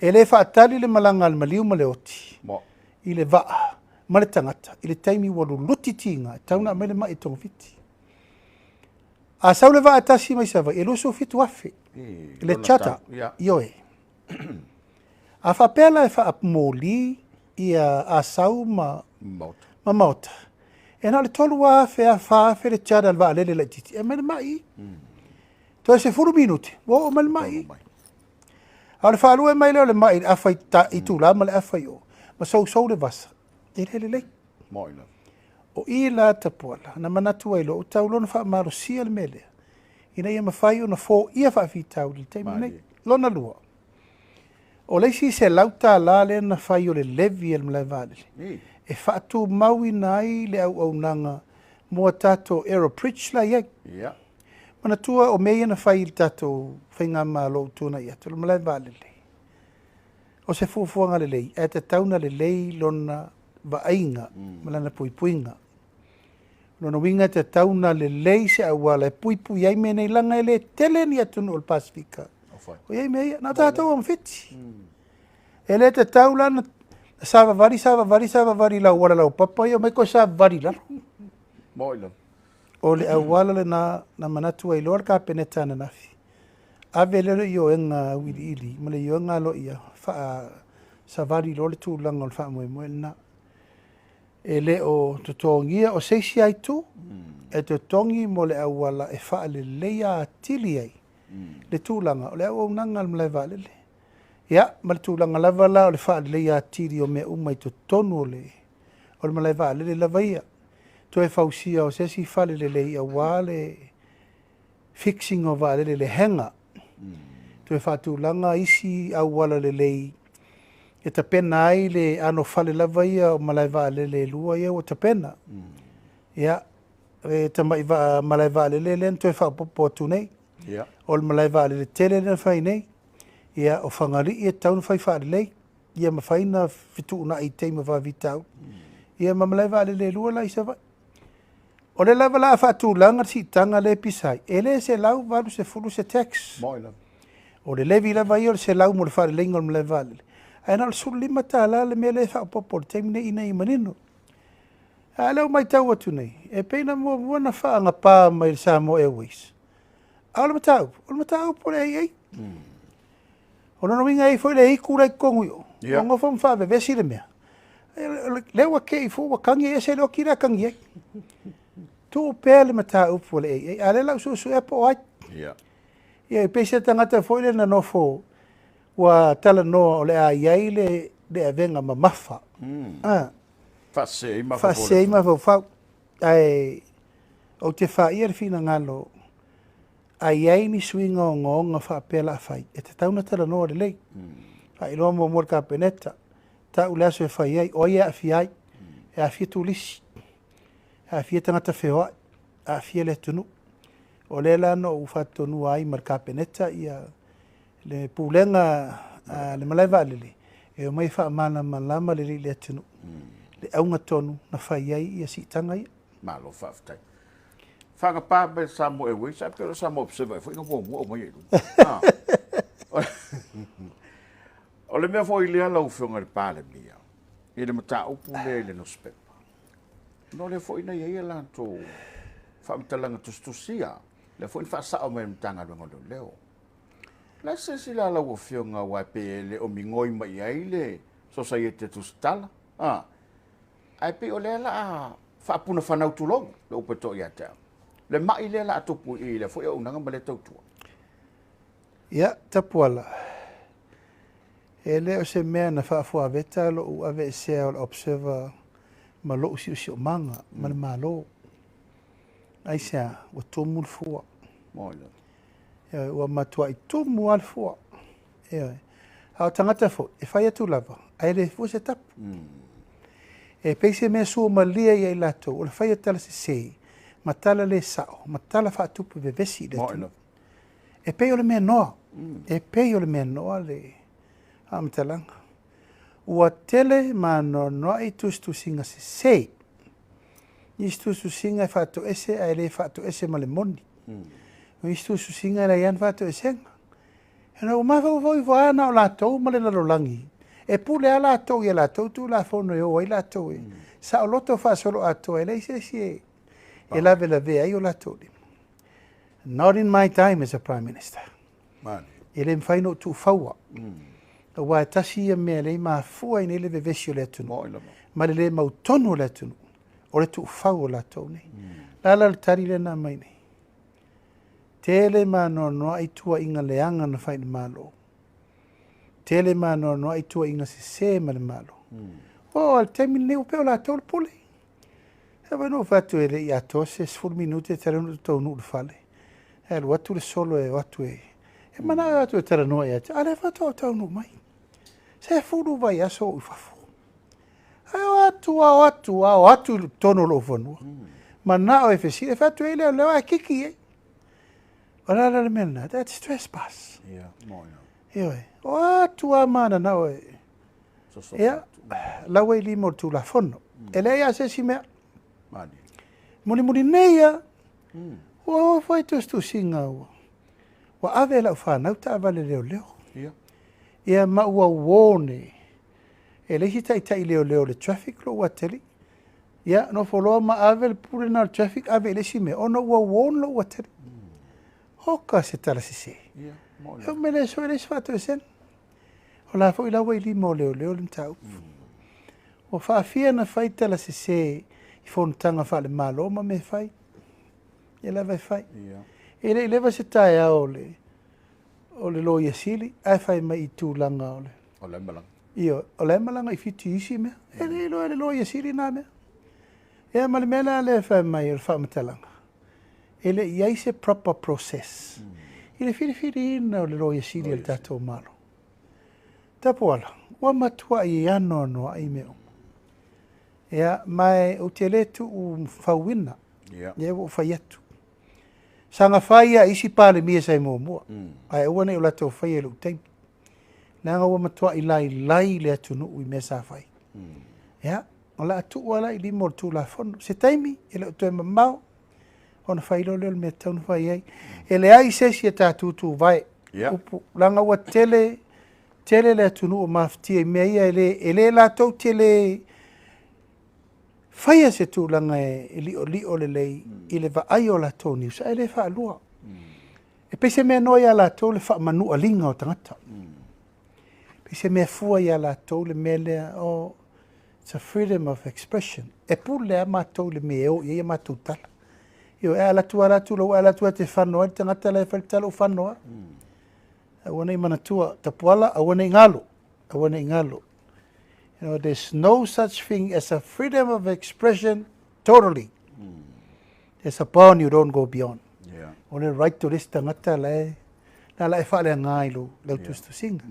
E le faatali le malaga a le maliu ma le oti i le vaa ma le tagata i le taimi ua luluti tiga e tatau ona aumai le mai e togafiti. A sau le vaa e tasi mai Savaii, e 27,000 le charter. Ioe. A faapea la e faamoli ia Asau ma ma Maota, e na o le 3,000 a 4,000 le charter a le vaalele laitiiti e aumai le mai. Toe 10 minute ua oo mai le mai. A o le faalue mai lea o le mai i le afa i itula ma le afa i o, ma sousou le vasa. E le lelei. Moni lava. O i la Tapuala, na manatu ai loa, ua tatau loa ona faamalosia le mea lea, ina ia mafai ona foia faafitauli i le taimi lenei. Lona lua, o le isi $100 lea na fai o le levy a le malae vaalele, e faatumauina ai le auaunaga mo a tatou aerobridge la e i ai. Manatua o mea ia na fai i le tatou faigamalo ua tuanai atu, o le malae vaalele. O se fuafuaga lelei, ae tatau ona lelei lona vaaiga ma lana puipuiga. O lona uiga e tatau ona lelei se auala e puipui ai mea nei, leaga e le tele ni atunuu o le Pasefika o i ai mea ia. Na o tatou lava ma Fiti. E le tatau la ona savavali, savavali, savavali i le auala laupapa ia, omai toe savavali i lalo. O le auala lena na manatu ai loa le Kapeneta ananafi, ave lea o le ioega auiliili ma le ioega aloaia, faasavali loa le tulaga o le faamoemoe lena. E le o totogia o se isi lava itu, e totogi mo le auala e faaleleia atili ai le tulaga o le auaunaga a le malae vaalele. Ia, ma le tulaga lava la o le faaleleia atili o mea uma i totonu o le o le malae vaalele lava ia. Toe fausia o se isi fale lelei aua le fixing o vaalele i le hangar. Toe faatulaga isi auala lelei e tapena ai le anofale lava ia o malae vaalele e lua ia ua tapena. Ia, e tamai vaa malae vaalele lea na toe faaopoopo atu nei. O le malae vaalele tele lea na fai nei. Ia, o Fagalii e tatau ona fai faalelei, ia mafai ona fetuunai i taimi o faafitauli. Ia ma malae vaalele e lua la i Savaii. O lea lava o le a faatulaga le siitaga lea e pisa ai, e le 180 se tax. O le levy lava ia o le 100 mo le faaleleiga o le malae vaalele, ae na o le $15 le mea lea e faaopoopo i le taimi lenei ina ia manino. A o lea ua matau atu nei, e pei na muamua ona faagapa mai e le Samoa Airways, a o le mataupu, o le mataupu o le AA. O lona uiga e i ai foi le itu la e i totonu i o, ua nofo ma faavevesi le mea. Lea ua te i foi ua tagi e ese le oti lea e tagi ai. Tuu pea le mataupu a le AA, a o lea la ua suesuea po o ai. Ia e pei se tagata foi lea na nofo ua talanoa o le a i ai le avega mamafa. Faasese ai mafaufau. Ae ou te faia le finagalo a i ai ni suiga ogaoga faapea la fai, e tatau ona talanoa lelei. Faailoa muamua le Kapeneta, tau le aso e fai ai, o ai e aafia ai, e aafia turisi, e aafia tagata feoai, aafia le atunuu. O lea la na ou faatonuina ai ma le Kapeneta ia le pulega a le malae vaalele e omai e faamalamalama lelei i le atunuu le auga tonu na fai ai ia siitaga ia. Malo faafetai. Faagapa mai le Samoa Airways, ae pei o le Samoa Observer foi na muamua aumaia i luga. O le mea foi lea lau Afioga i le Palemia, i le mataupu lea i le nusipepa, ona o lea foi na i ai a latou faamatalaga tusitusia, lea foi na faasao mai e le Matagaluega o Leoleo. O le a se silasila a lau Afioga aua e pei e le o migoi mai i ai le Sosaiete Tusitala, ae pei o lea o le a faapunafanau tulou le upu e to'a ia te au, le mai lea o le a tupu i lea foi auaunaga ma lea tautua. Ia, Tapuala, e le o se mea na faafuaveta lou aveesea o le Observer ma lou siosiomaga ma le Malo. Aisea, ua tumu le fua. Ioe, ua matuai tumu lava le fua. Ioe. A o tagata foi, e fai atu lava, ae le fua se tapu. E pei se mea suamalie ia i latou, o le fai o tala sese, ma tala le sao, ma tala faatupu vevesi i le atunuu. E pei o le mea noa, e pei o le mea noa le faamatalaga. Ua tele ma anoanoai tusitusiga sese. Nisi tusitusiga e faatoese ae le faatoese ma le moni. O nisi tusitusiga e leai lava ni faatoesega. Ua mafaufau ifo lava na o latou ma le lalolagi. E pule lava latou i a latou tulafono e o ai latou e saoloto faasoloatoa e leai se isi e lavelavea ai o latou lima. Not in my time as a Prime Minister. E le mafai ona ou tuufaua. Aua e tasi ia mea e lea e mafua ai nei le vevesi o le atunuu ma le le mautonu o le atunuu, o le tuufau o latou nei. La la le tali lea na aumai nei. Tele ma anoanoai tuuaiga leaga na fai i le Malo. Tele ma anoanoai tuuaiga sese ma le Malo. Ua oo lava i le taimi lenei ua pei o latou le pule. E fai na ou fai atu e le i atoa se 10 minute e tatau ona ou taunuu i le fale. E alu atu le solo e o atu e e manao e o atu e talanoa ia te au, a o lea faatoa ou taunuu mai. 10 vaiaso o ou i fafo. Ae o atu a o atu a o atu i totonu o lou fanua. Manao e fesili, e fai atu ai leoleo ae kiki i ai. O le a la le mea lena? That's trespass. Ia, moni. Ioe. O atu a mananao e Ia, lau ai lima o le Tulafono. E leai lava se isi mea. Mulimuli nei lava, ua oo foi tusitusiga ua, ua ave e lau fanau taavale leoleo. Ia ma ua warn e, e le isi taitai leoleo o le traffic lou atalii. Ia, nofo loa ma ave le pule lena o le traffic ave i le isi mea, ona ua warn lou atalii. Oka se tala sese. E oo mai le aso e leai se faatoesega. O la foi la ua i lima o leoleo le mataupu. Ua faafia ona fai tala sese i fonotaga faale-Malo ma mea e fai. Ia lava e fai. E le i leva se taeao o le o le Loia Sili ae fai mai i tulaga o le O la e malaga. Ioe, o la e malaga i Fiti i isi mea. E le iloa e le Loia Sili na mea. Ia ma le mea la lea e fai mai o le faamatalaga, e le i ai se proper process i le filifiliina o le Loia Sili a le tatou Malo. Tapuala, ua matuai anoanoai mea uma. Ia, ma ou te le tuufauina, lea ua ou fai atu. Saga fai lava i isi Palemia sa i muamua, ae aua ne i o latou faia i lou taimi. Leaga ua matuai lailai le atunuu i mea sa fai. Ia, o le a tuu lava la i lima o le Tulafono. Se taimi, e le o toe mamao, ona fai loa lea o le mea e tatau ona fai ai. E leai se isi e ta tutuvae, upu, leaga ua tele tele le atunuu o mafatia i mea ia, e le, e le latou te le faia se tulaga e liolio lelei i le vaai o latou news, ae le faalua. E pei se mea noa ia latou le faamanualiga o tagata. E pei se mea fua ia latou le mea lea, oh, it's a freedom of expression. E pule lava matou i le mea e o i ai a matou tala. Ioe, a alu atu lava la tulou, a alu atu lava e te fano ai le tagata la e fai le tala ua fano lava. Aua ne i manatua, Tapuala, aua ne i galo, aua ne i galo. You know, there's no such thing as a freedom of expression totally. There's a bound you don't go beyond. O le right o le isi tagata la e, la la e faaleaga i lou, lau tusitusiga.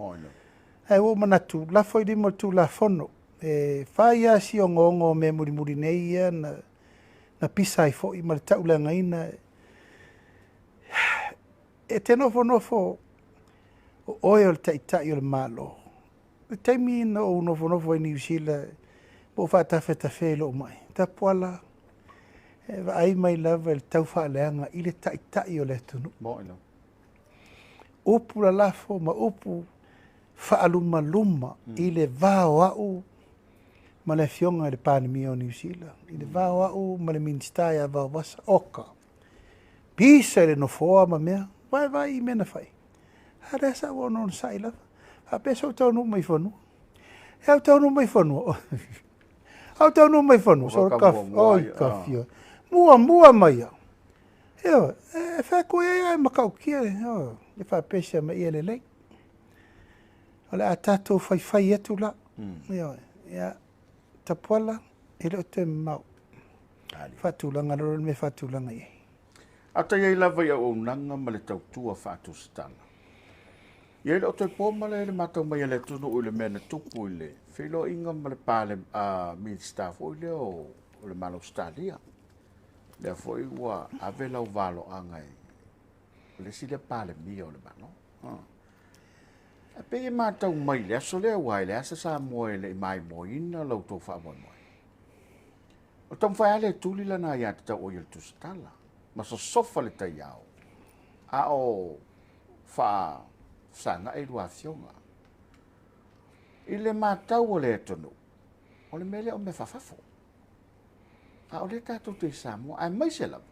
Ae ua ou manatu, lafo i lima o le Tulafono, e fai lava si ogoogo o mea mulimuli nei ia na, na pisa ai foi ma le tauleagaina. E te nofonofo o oe o le Taitai o le Malo. I le taimi na ou nofonofo ai i Niu Sila ma ou faatafetafea i lou mai, Tapuala, e vaai mai lava i le taufaaleaga i le Taitai o le atunuu. Upu lalafo ma upu faalumaluma i le va o au ma le Afioga i le Palemia o Niu Sila, i le va o au ma le Minisita ia Vaovasa, oka, pisa i le nofoa ma mea, vaevae i mea na fai. A lea sa ua onosai lava. Faapea se ou taunuu mai i fanua. E au taunuu mai i fanua. Au taunuu mai i fanua. So ka, oi ka fia. Mua mua mai au. Ioe, e fai atu ai ai matautia, ioe, e faapea se mai ia lelei. O le a tatou faifai atu la. Ioe, ia, Tapuala, e le o toe mamao. Faatulaga loa le mea e faatulaga i ai. A ta i ai lava i auaunaga ma le tautua faatusitala. Ia e le o toe po mala i le matau mai a le atunuu i le mea na tupu i le feiloaiga ma le pale Minisita foi lea o le Malo o Ausetalia. Lea foi ua ave lau valoaga i le isi lea Palemia o le Malo. E pei e matau mai i le aso lea, aua e leai se Samoa e le i maimoaina la outou faamoemoe. O taumafai lava le tuli lana aiatatau o ia le tusitala ma sosofa le taiao, a o faafesagai lua afioga. I le matau a le atunuu, o le mea lea o mea faafafo. A o lea tatou te i Samoa, aemaise lava,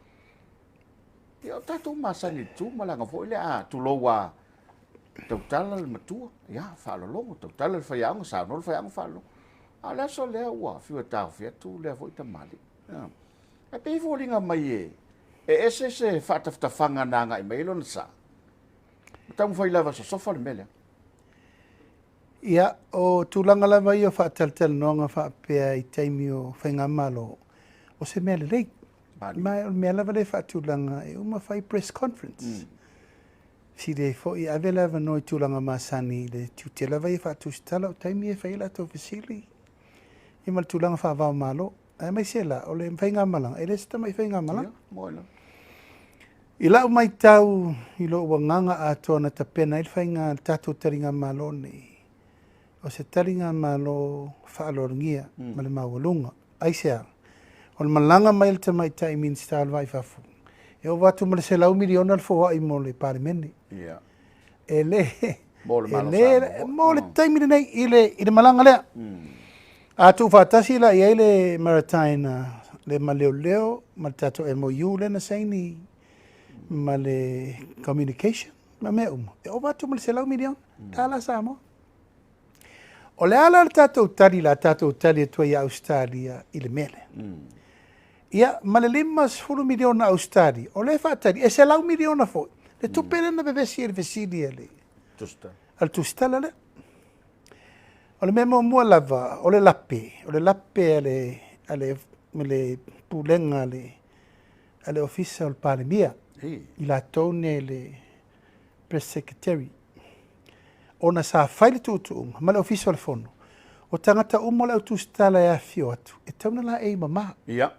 ia o tatou masani i le tu malaga foi lea, a tulou a tautala le matua, ia faalologo, tautala le faiaoga, saunoa le faiaoga faalologo. A o le aso lea ua fiu e taofi atu lea foi tamalii. Ae pei e foliga mai e ese se faatafatafaga na agai mai ai lona sa. Ma taumafai lava sosofa le mea lea. Ia, o tulaga lava ia o faatalatalanoaga faapea i taimi o faigamalo, o se mea lelei. Ma o le mea lava lea e faatulaga e uma fai press conference. Fesili ai foi, ave le avanoa i tulaga masani i le tiute lava ia faatusitala o taimi e fai ai latou fesili ia ma le tulaga faava o Malo. Aemaise la, o le faigamalaga, e le o se tamai faigamalaga. I lau matau i lou agaga atoa na tapena ai le faiga le tatou taligamalo nei, o se taligamalo faaaloalogia ma le maualuga. Aisea? O le malaga mai a le tamaitai Minisita o le Va i Fafo, e ova atu ma le $100 miliona le foai mo le Palemene. E le, Mo le e Malo le, Samoa. mo le taimi lenei i le malaga lea. A tuufaatasi la i ai le Maritime, le maleoleo ma le tatou MOU lea na saini ma le communication ma mea uma, e ova atu ma le $100 miliona tala Samoa. O le ala le tatou tali la tatou tali atu ai ia Ausetalia i le mea lea. Ia, ma le $50 miliona Ausetalia, o lea e faatali, e $100 miliona foi, le tupe lea na vevesi ai i le fesili a le Tusitala. A le tusitala lea. O le mea muamua lava, o le lape, o le lape a le pulega a le Ofisa o le Palemia, i latou nei le Press Secretary. Ona sa fai le tuutuuga ma le Ofisa o le Fono, o tagata uma o le au tusitala e afifio atu, e tatau ona laei mama. Ia.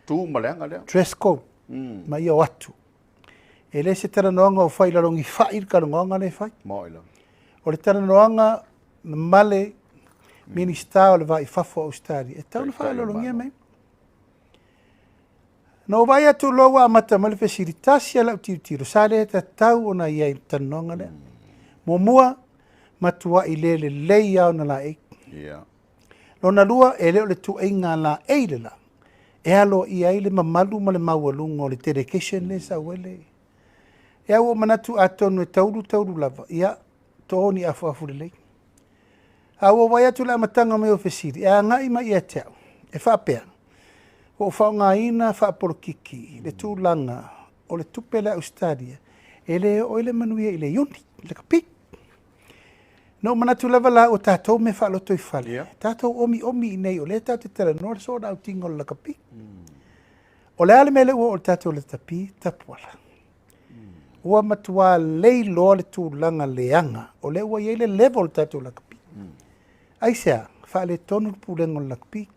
Tu ma le aga lea. Dress code, ma ia o atu. E le se talanoaga o fai i lalo o ni fai le talanoaga lea e fai. Mo i lalo. O le talanoaga ma le Minisita o le Va i Fafo o Ausetalia, e tatau ona Taitai o faaaloalogia Malo. mai. Na ou vaai atu loa ua amata mai le fesili, tasi a lau tilotilo, sa le tatau ona i ai i le talanoaga lea. Muamua, matuai le lelei lava ona laei. Lona lua, e le o le tuuaiga laei le la, e aloaia ai le mamalu ma le maualuga o le delegation lea e sau ai le. Ia ua ou manatu atonu e taulu taulu lava, ia, to ni afuafu lelei. A ua vaai atu i le amataga mai o fesili, e agai mai ia te au, e faapea, ua ou faaaogaina faapolokiki le tulaga o le tupe lea a Ausetalia, e le oo ai le manuia i le Iuni, le lakapi. Na ou manatu lava la ua tatou mea faaloto i fale, tatou omiomi i inei o lea tatou te talanoa le soona autiga o le lakapi. O le a le mea lea ua oo i le tatou lakapi, tapuala. Ua matua leiloa le tulaga leaga, o lea ua i ai le level o le tatou lakapi. Aisea, faaletonu le pulega o le lakapi.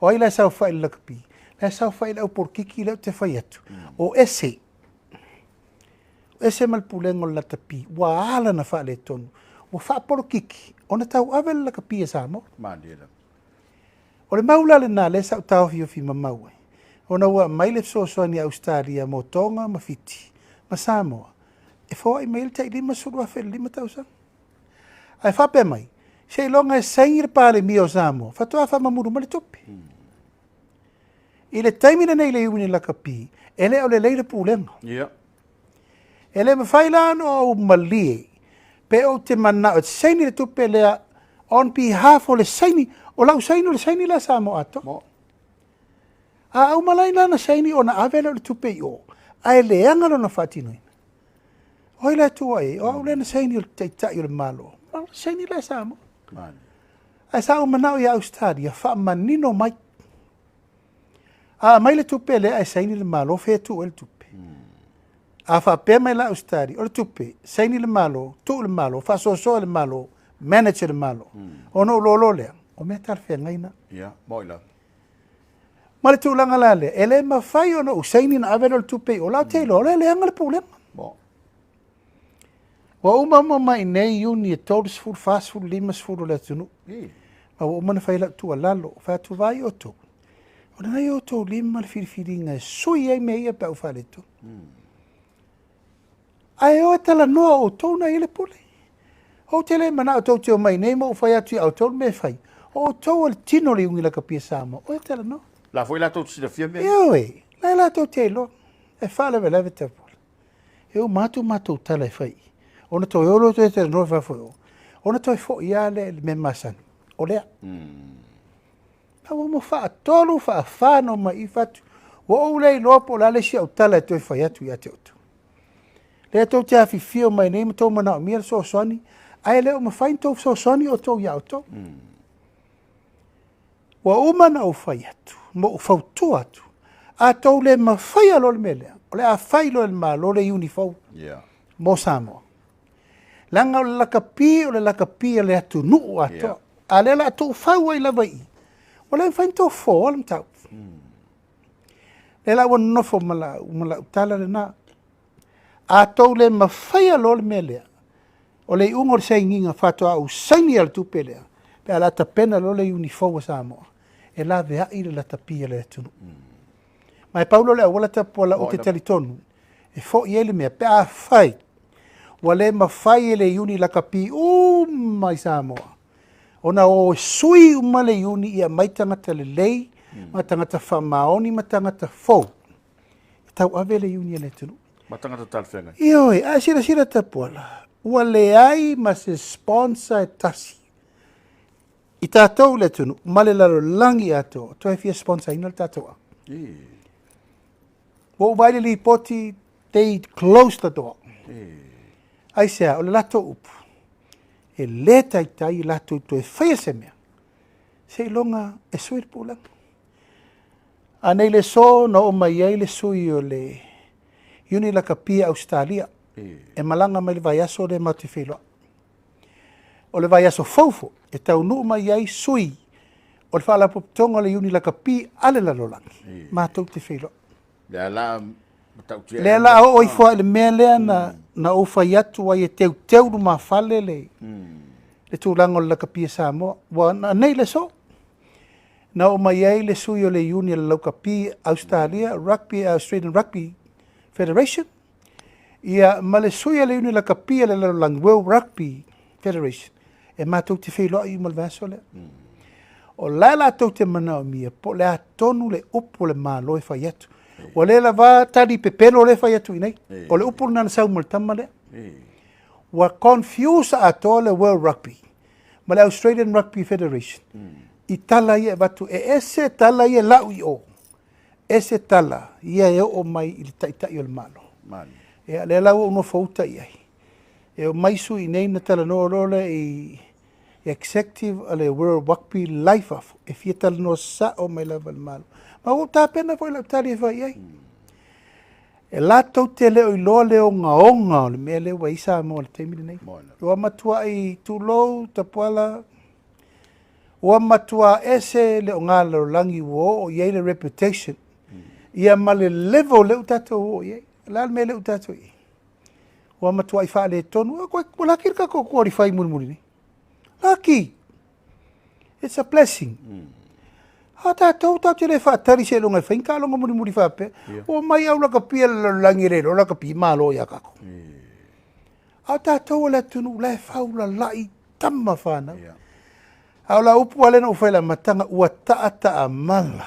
O ai la e saofai i le lakapi? La e saofai le au polokiki lea ou te fai atu. O ese. O ese ma le pulega o le lakapi, ua ala na faaletonu. Ua faapolokiki, ona tauave le lakapi e Samoa. Malie lava. O le mau la lena lea sa ou taofiofi mamau ai. Ona ua aumai le fesoasoani a Ausetalia mo Toga ma Fiti ma Samoa, e foai mai ai le tai 50,000 i le 5 tausaga. Ae faapea mai, seiloga e saini le Palemia o Samoa, faatoa faamamulu mai le tupe. I le taimi lenei i le Iuni lakapi, e le o lelei le pulega. E le mafai la ona ou malie, pe ou te manao e saini le tupe lea on behalf o le saini, o lau saini o le saini la Samoa atoa. A uma lai la na saini ona ave lea o le tupe i o, ae leaga lona faatinoina. O ai la e tua i ai? O au lea na saini o le taitai o le Malo. O le saini la Samoa. Ae sa ou manao ia Ausetalia faamanino mai. A aumai le tupe lea ae saini le Malo, fea e tuu ai le tupe? A faapea mai la Ausetalia, o le tupe, saini le Malo, tuu le Malo, faasoasoa le Malo, manage le Malo. Ona ou lolo lea, o mea talafeagai na. Ia, mo i lalo. Ma le tulaga la lea, e le mafai ona ou saini na ave lea o le tupe i o, la ou te iloa, o le leaga le pulega. Ua uma uma mai nei Iuni e 30, 40, 50 o le atunuu. Ma ua uma na fai lau tuualalo, fai atu vai outou. O lena i outou lima le filifiliga e sui ai mea ia pe au faaletonu. Ae o e talanoa outou na i le pule. Ou te le manao tou te omai nei ma ou fai atu i outou le mea e fai. O outou o le tino o le Iuni lakapi a Samoa. O e talanoa. La foi latou te silafia mea. Ioe, la e latou te iloa. E faalavelave tapuala. E uma atu matou tala e fai. Ona toe olo toe talanoa fafo i o. Ona toe foi lava lea i le mea masani. O lea. A ua mo faatolu, faafa na omai i fatu. Ua ou le iloa po o le a le isi au tala e toe fai atu ia te outou. Lea tou te afifio mai nei ma tou manaomia le fesoasoani, Ae le o mafai ona tou fesoasoani outou ia outou. Ua uma ona ou fai atu ma ou fautua atu, a tou le mafaia loa le mea lea, o le a fai loa e le Malo le iuni fou mo Samoa. Leaga o le lakapi o le lakapi a le atunuu atoa. A lea o le a tuufau ai lava i i, ua le mafai ona tou fofoa le mataupu. Lea la ua nonofo ma lau tala lena. A tou le mafaia loa le mea lea, o le iuga o le sainiga faatoa ou saini lava i le tupe lea, pe a o le a tapena loa le iuni fou a Samoa, e laveai le lakapi a le atunuu. Ma e pau lea o le auala Tapuala ou te talitonu e foi ai le mea, pe afai ua le mafai e le iuni lakapi uma i Samoa ona o e sui uma le iuni ia aumai tagata lelei ma tagata faamaoni ma tagata fou e tauave le iuni a le atunuu. Ma tagata talafeagai. Ioe, ae silasila Tapuala, ua leai ma se sponsor e tasi i tatou i le atunuu ma le lalolagi atoa toe fia sponsor ina le tatou au. Ua ou vaai i le lipoti, they close the door. Aisea? O le latou upu, e le taitai latou toe faia se mea seiloga e sui le pulega. A nei le aso na oo mai ai le sui o le Iuni Lakapi a Ausetalia e malaga mai le vaiaso lea matou te feiloai. O le vaiaso fou foi e taunuu mai ai sui o le Faalapotopotoga o le Iuni Lakapi a le lalolagi matou te feiloai. Lea la matautia. Lea la oo ifo i le mea lea na ou fai atu ai e teuteu lumafale le tulaga o le lakapi a Samoa. Ua nei le aso na oo mai ai le sui o le Iuni a le Laukapi Australia, Rugby, Australian Rugby Federation, ia ma le sui o le Iuni Lakapi a le lalolagi, World Rugby Federation, e matou te feiloai uma le vaiaso lea. O la e latou te manaomia po o le a tonu le upu o le Malo e fai atu. Ua le lava tali pepelo lea e fai atu i inei. O le upu lena na sau ma le tama lea. Ua confuse atoa le World Rugby ma le Australian Rugby Federation i tala ia e avatu. E ese tala ia e lau i o, ese tala ia e oo mai i le taitai o le Malo. Ia, lea la ua ou nofo uta i ai. E omai sui i nei na talanoa loa lea i executive a le World Rugby la i fafo e fia talanoa sao mai lava i le Malo. Ma ua ou tapena foi lau tali e fai i ai. E latou te le o iloa le ogaoga o le mea lea ua i ai Samoa i le taimi lenei. Ua matuai tulou Tapuala, ua matua ese le oga lalolagi ua oo i ai le reputation ia ma le level lea ua tatou oo i ai. O le a le mea lea ua tatou i ai? Ua matuai faaletonu. Ua laki le tatou qualify mulimuli nei. Laki! It's a blessing. A tatou, tatou te le faatali seiloga e fai ni taaloga mulimuli faapea. Ua omai au lakapi a le lalolagi e le iloa lakapi malo ia tatou. A o tatou o le atunuu la e faulalai tama fanau. A o lau upu lava lea na ou fai i le amataga, ua taataamala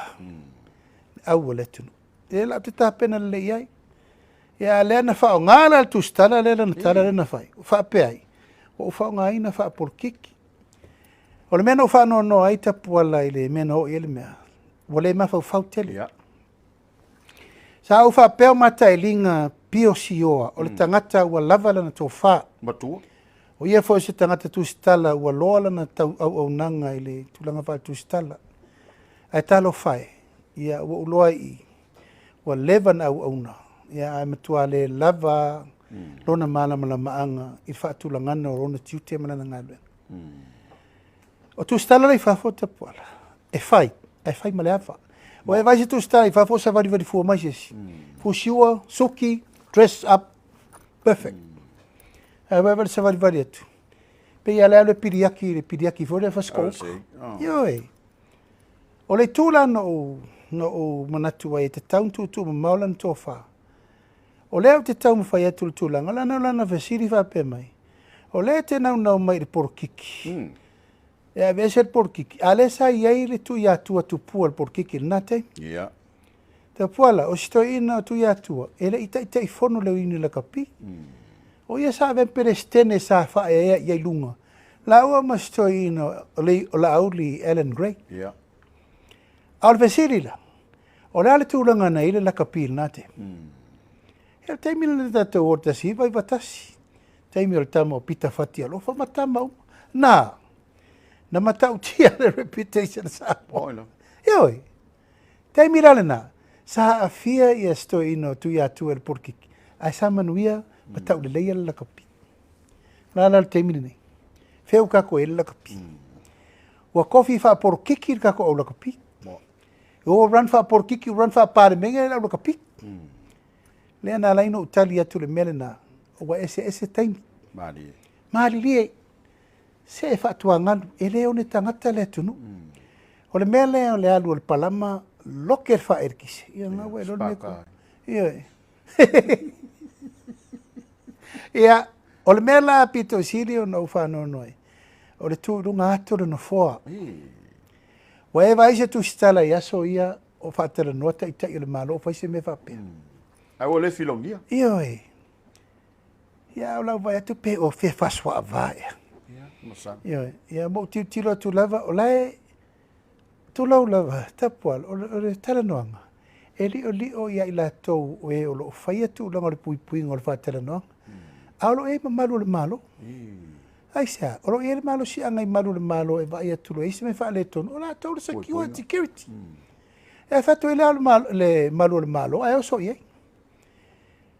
le au a le atunuu. Lea la ou te tapena lelei i ai. Ia a lea na faaaoga la le tusitala lea lana tala lea na fai, faapea ai, ua ou faaaogaina faapolokiki. O le mea na ou faanoanoa ai Tapuala i le mea na oo i ai le mea, ua le mafaufau tele. Sa ou faapea o matailiga Pio Sioa, o le tagata ua lava lana tofa. Matua. O ia foi o se tagata tusitala ua loa lana tau auaunaga i le tulaga faaletusitala. Ae talofa e, ia ua ou loa i i, ua leva na auauna, ia ae matua le lava lona malamalamaaga i le faatulagaga o lona tiute ma lana galuega. O tusitala la i fafo Tapuala, e fai, ae fai ma le ava. Ua e vaai se tusitala i fafo o savalivali fua mai se isi. Fusiua, suki, dress up, perfect. Ae vaai le savalivali atu. Pei lava le alu e piliaki, le piliaki foi lea fasikoouka. Ioe. O le itu la na ou manatu ai e tatau ona tuutuumamao lana tofa. O lea ou te taumafai atu i le tulaga, leaga o lana fesili faapea mai, o lea e te naunau mai i le polokiki, e aveese le polokiki, a o lea sa i ai le Tuiatua tupua i le polokiki i lena taimi. Tapuala, o si toeaina o Tuiatua, e le i taitaifono le Iuni Lakapi. O ia sa avea ma Peresetene sa faaeaea i ai luga, laua ma si toeaina o Laauli Allan Gray. A o le fesili la, o le a le tulaga na i ai le lakapi i lena taimi? Ia, o le taimi lena tatou o i le 1991, Taimi o le tama o Pita Fatialofa ma tama uma. Na, na matautia le reputation o Samoa. Ioe, taimi la lena, sa aafia ia si toeaina o Tuiatua i le polokiki, ae sa manuia ma tauleleia le lakapi. O le a la le taimi lenei? Fea ua tatou i ai le lakapi? Ua tofi faapolokiki le tatou au lakapi. Ua run faapolokiki, ua run faapalemene le au lakapi. Lea na ala ai ona ou tali atu i le mea lena, ua eseese taimi. Malilie. Malilie. Se e faatuagalu, e le one tagata le atunuu. O le mea lea o le alu o le palama, loke le faaeletise. Ia, na ua iloa le mea tou. Ioe. Ia, o le mea la pito sili ona ou faanoanoa ai, o le tu i luga atu o le nofoa. Ua e vaai i se tusitala i aso ia o faatalanoa taitai o le Malo o fai se mea faapea? Ae ua le filogia. Ioe. Ia, o lau vaai atu pe o fea faasoaava ea. Ia, masalo. Ioe. Ia, ma ou tilotilo atu lava, o la e, tulou lava, Tapuala, o le talanoaga, e liolio ia i latou o e o lo o faia tulaga o le puipuiga o le faatalanoaga, a o lo o i ai mamalu o le Malo. Aisea? O lo o i ai le malosiaga i malu o le Malo e vaai atu loa e i ai se mea faaletonu, o latou le secure and security. E fai atu ai le le malu o le Malo ae oso i ai.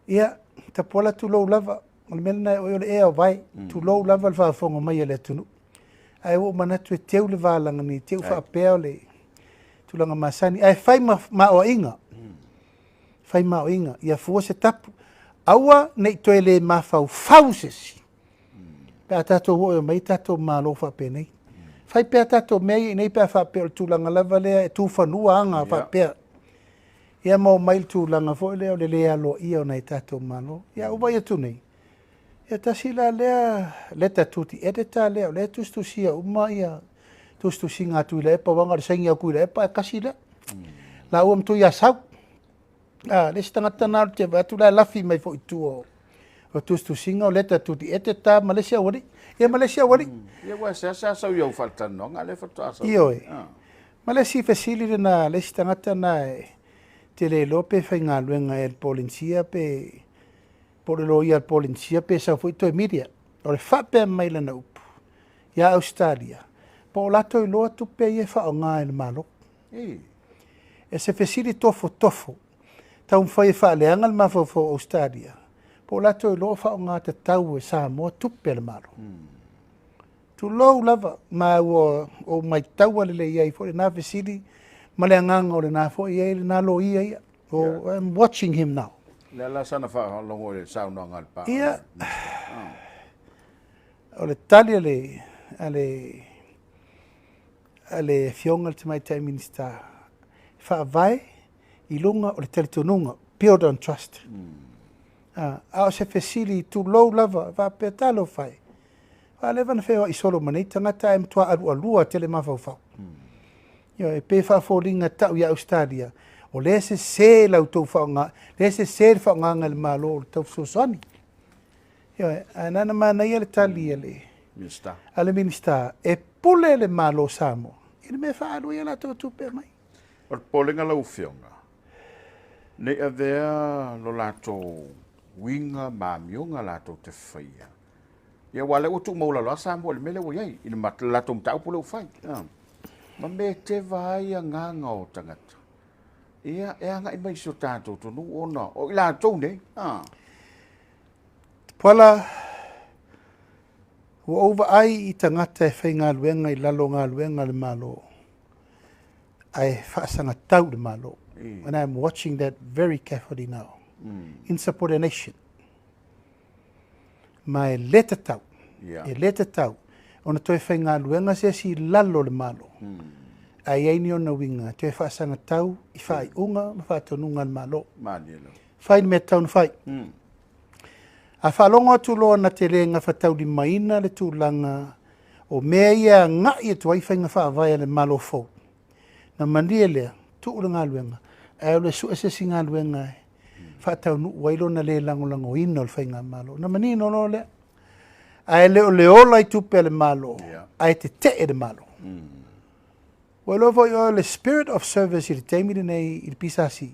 Ia, Tapuala, tulou lava, o le mea lena e oe o le ea o vae, tulou lava le faafofoga mai a le atunuu. Ae ua ou manatu e teu le va lagani, teu faapea o le tulaga masani, ae fai ma maoaiga, fai maoaiga, ia fua se tapu, aua ne i toe le mafaufau se isi, pe a tatou oo mai tatou Malo faapenei. Fai pea tatou mea ia i inei pe a faapea o le tulaga lava lea e tufanua aga faapea. Ia ma omai le tulaga foi lea o le le aloaia o nai tatou Malo. Ia ua vaai atu nei, ia tasi la lea letter to the editor lea, o lea e tusitusia uma ia tusitusiga a Tuilaepa, aua na o le saini a Tuilaepa e tasi lea. Laua ma Tuiasau. A, le isi tagata na te vaai atu la e lafi mai foi i tua o tusitusiga o letter to the editor ma le isi aualii. Ia ma le isi aualii. Ia ua seasea sau i au faalatalanoaga, lea faatoa sau. Ioe. Ma le isi fesili lena, le isi tagata na e te le iloa pe faigaluega e le Polenisia pe po o le loia a le Polenisia pe sau foi toe media. O le faapea mai lana upu ia Ausetalia, po o latou iloa tupe ia e faaaoga e le Malo. E se fesili tofotofo, taumafai e faaleaga le mafaufau o Ausetalia, po o latou iloa o faaaoga tatau e Samoa tupe a le Malo. Tulou lava, ma ua ou maitaua lelei ai foi lena fesili ma le agaga o lena foi e i ai lena loia ia. Oh, I'm watching him now. Le ala sana faalogo i le saunoaga a le pa. Ia, o le tali a le, a le, a le Afioga i le Tamaitai Minisita, e faavae i luga o le talitonuga, build on trust. A, a o se fesili, tulou lava, faapea, talofa e, ua leva ona feoai solo ma nei tagata ae matua alualua tele mafaufau. Ioe, e pei e faafoliga tau ia Ausetalia, o lea e sese la outou faaaoga, lea e sese le faaaogaga e le Malo o le tau fesoasoani. Ioe, ae na ona manaia le tali a le Minisita. A le Minisita, e pule le Malo o Samoa i le mea e faaalu ai a latou tupe aumai. O le popolega lau Afioga, ne i avea lo latou uiga ma amioga latou te faia. Ia aua o lea ua tuumaualalo lava Samoa i le mea lea ua i ai, i le latou mataupu lea ua fai. Ma mea e teva ai agaga o tagata. Ia, e agai mai i si o tatou atunuu ona o i latou nei. Tupuola, ua ou vaai i tagata e faigaluega i lalo o galuega a le Malo, ae faasagatau i le Malo. And I am watching that very carefully now. Insubordination. Ma e le tatau, e le tatau ona toe faigaluega se isi i lalo o le Malo, ae i ai ni ona uiga e toe faasagatau i faaiuga ma faatonuga a le Malo. Fai le mea e tatau ona fai. A faalogo atu loa na te le gafataulimaina le tulaga o mea ia e agai atu ai faiga faavae a le Malo fou, na malie lea, tuu le galuega, ae o le sue se isi galuega e faataunuu ai lona le lagolagoina o le faigamalo. Ona manino loa lea. Ae le o le ola i tupe a le Malo, ae tetee le Malo. Ua iloa foi oe o le spirit of service i le taimi lenei i le PSC,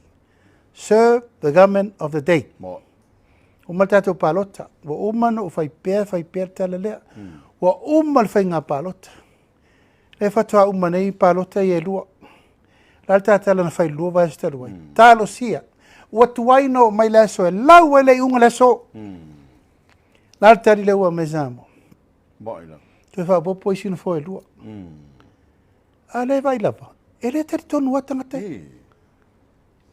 serve the government of the day. Uma le tatou palota. Ua uma ona ou fai pea, fai pea le tala lea. Ua uma le faiga palota. Lea faatoa uma nei palota ia e lua. O le a le tatala na fai i le 2 vaiaso talu ai? Talosia. Ua tuai ona oo mai le aso e lau ai le iuga o le aso. O le a le tali lea ua aumai e Samoa? Toe faaopoopo isi nofoa e 2. A lea e vaai lava, e le talitonu lava tagata ia.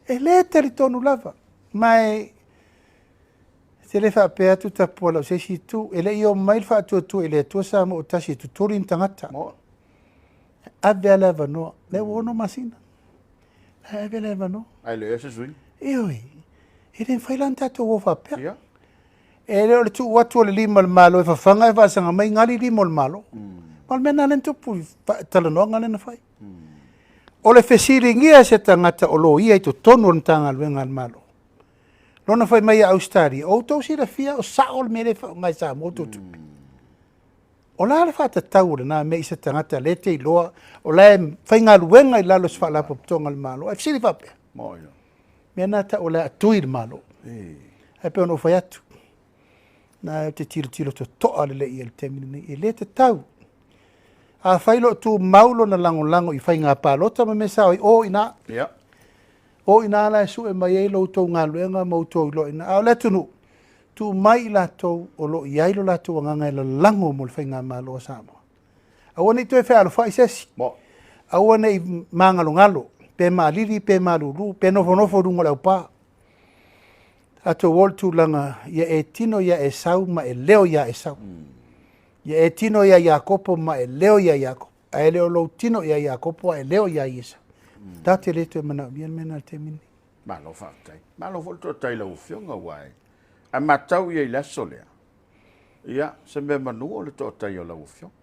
E le talitonu lava. Ma e te le faapea atu Tapuala o se isi itu, e le i omai le faatuatua i le Atua Samoa o tasi e tutuli ni tagata. Ave lava le avanoa. Lea ua 6 masina. Ae ave le avanoa. Ae le o i ai se suiga. Ioe. E le mafai la ona tatou o faapea. E le o le tuu atu o le lima o le Malo e fafaga e faasaga mai gali lima o le Malo. Ma o le mea lena lea na tupu i talanoaga lea na fai. O le fesiligia e se tagata o loia i totonu o le Matagaluega a le Malo. Lona fai mai ia Ausetalia, o outou silafia o sao le mea lea e faaaoga i Samoa outou tupe. O la le faatatau o lena mea i se tagata lea te iloa o la e faigaluega i lalo o se faalapotopotoga a le Malo. Ae fesili faapea. Mea na tau o le a tui le Malo. Ae pei ona ou fai atu, na ou te tilotilo totoa lelei i ai i le taimi lenei. E le tatau. Afai lo o tumau lona lagolago i faiga palota ma mea sa o i, o i ina. O i ina la e sue mai ai lo outou galuega ma outou iloa i ina. A o le atunuu, tuu mai i latou o lo o i ai lo latou agaga e lalago mo le faigamalo a Samoa. Aua ne i toe fealofai se isi. Aua ne i magalogalo, pe maalili, pe malulu, pe nofonofo i luga o le aupa. Tatou o i le tulaga ia e tino ia Esau ma e leo ia Esau. Ia e tino ia Iakopo ma e leo ia Iakopo. Ae le o lou tino ia Iakopo a e leo ia Esau. Tatou te le toe manaomia le mea lena i le taimi lenei. Malo faafetai. Malo foi le toatai i lau Afioga ua e a matau ia i le aso lea. Ia, se mea manu o le toatai o lau Afioga.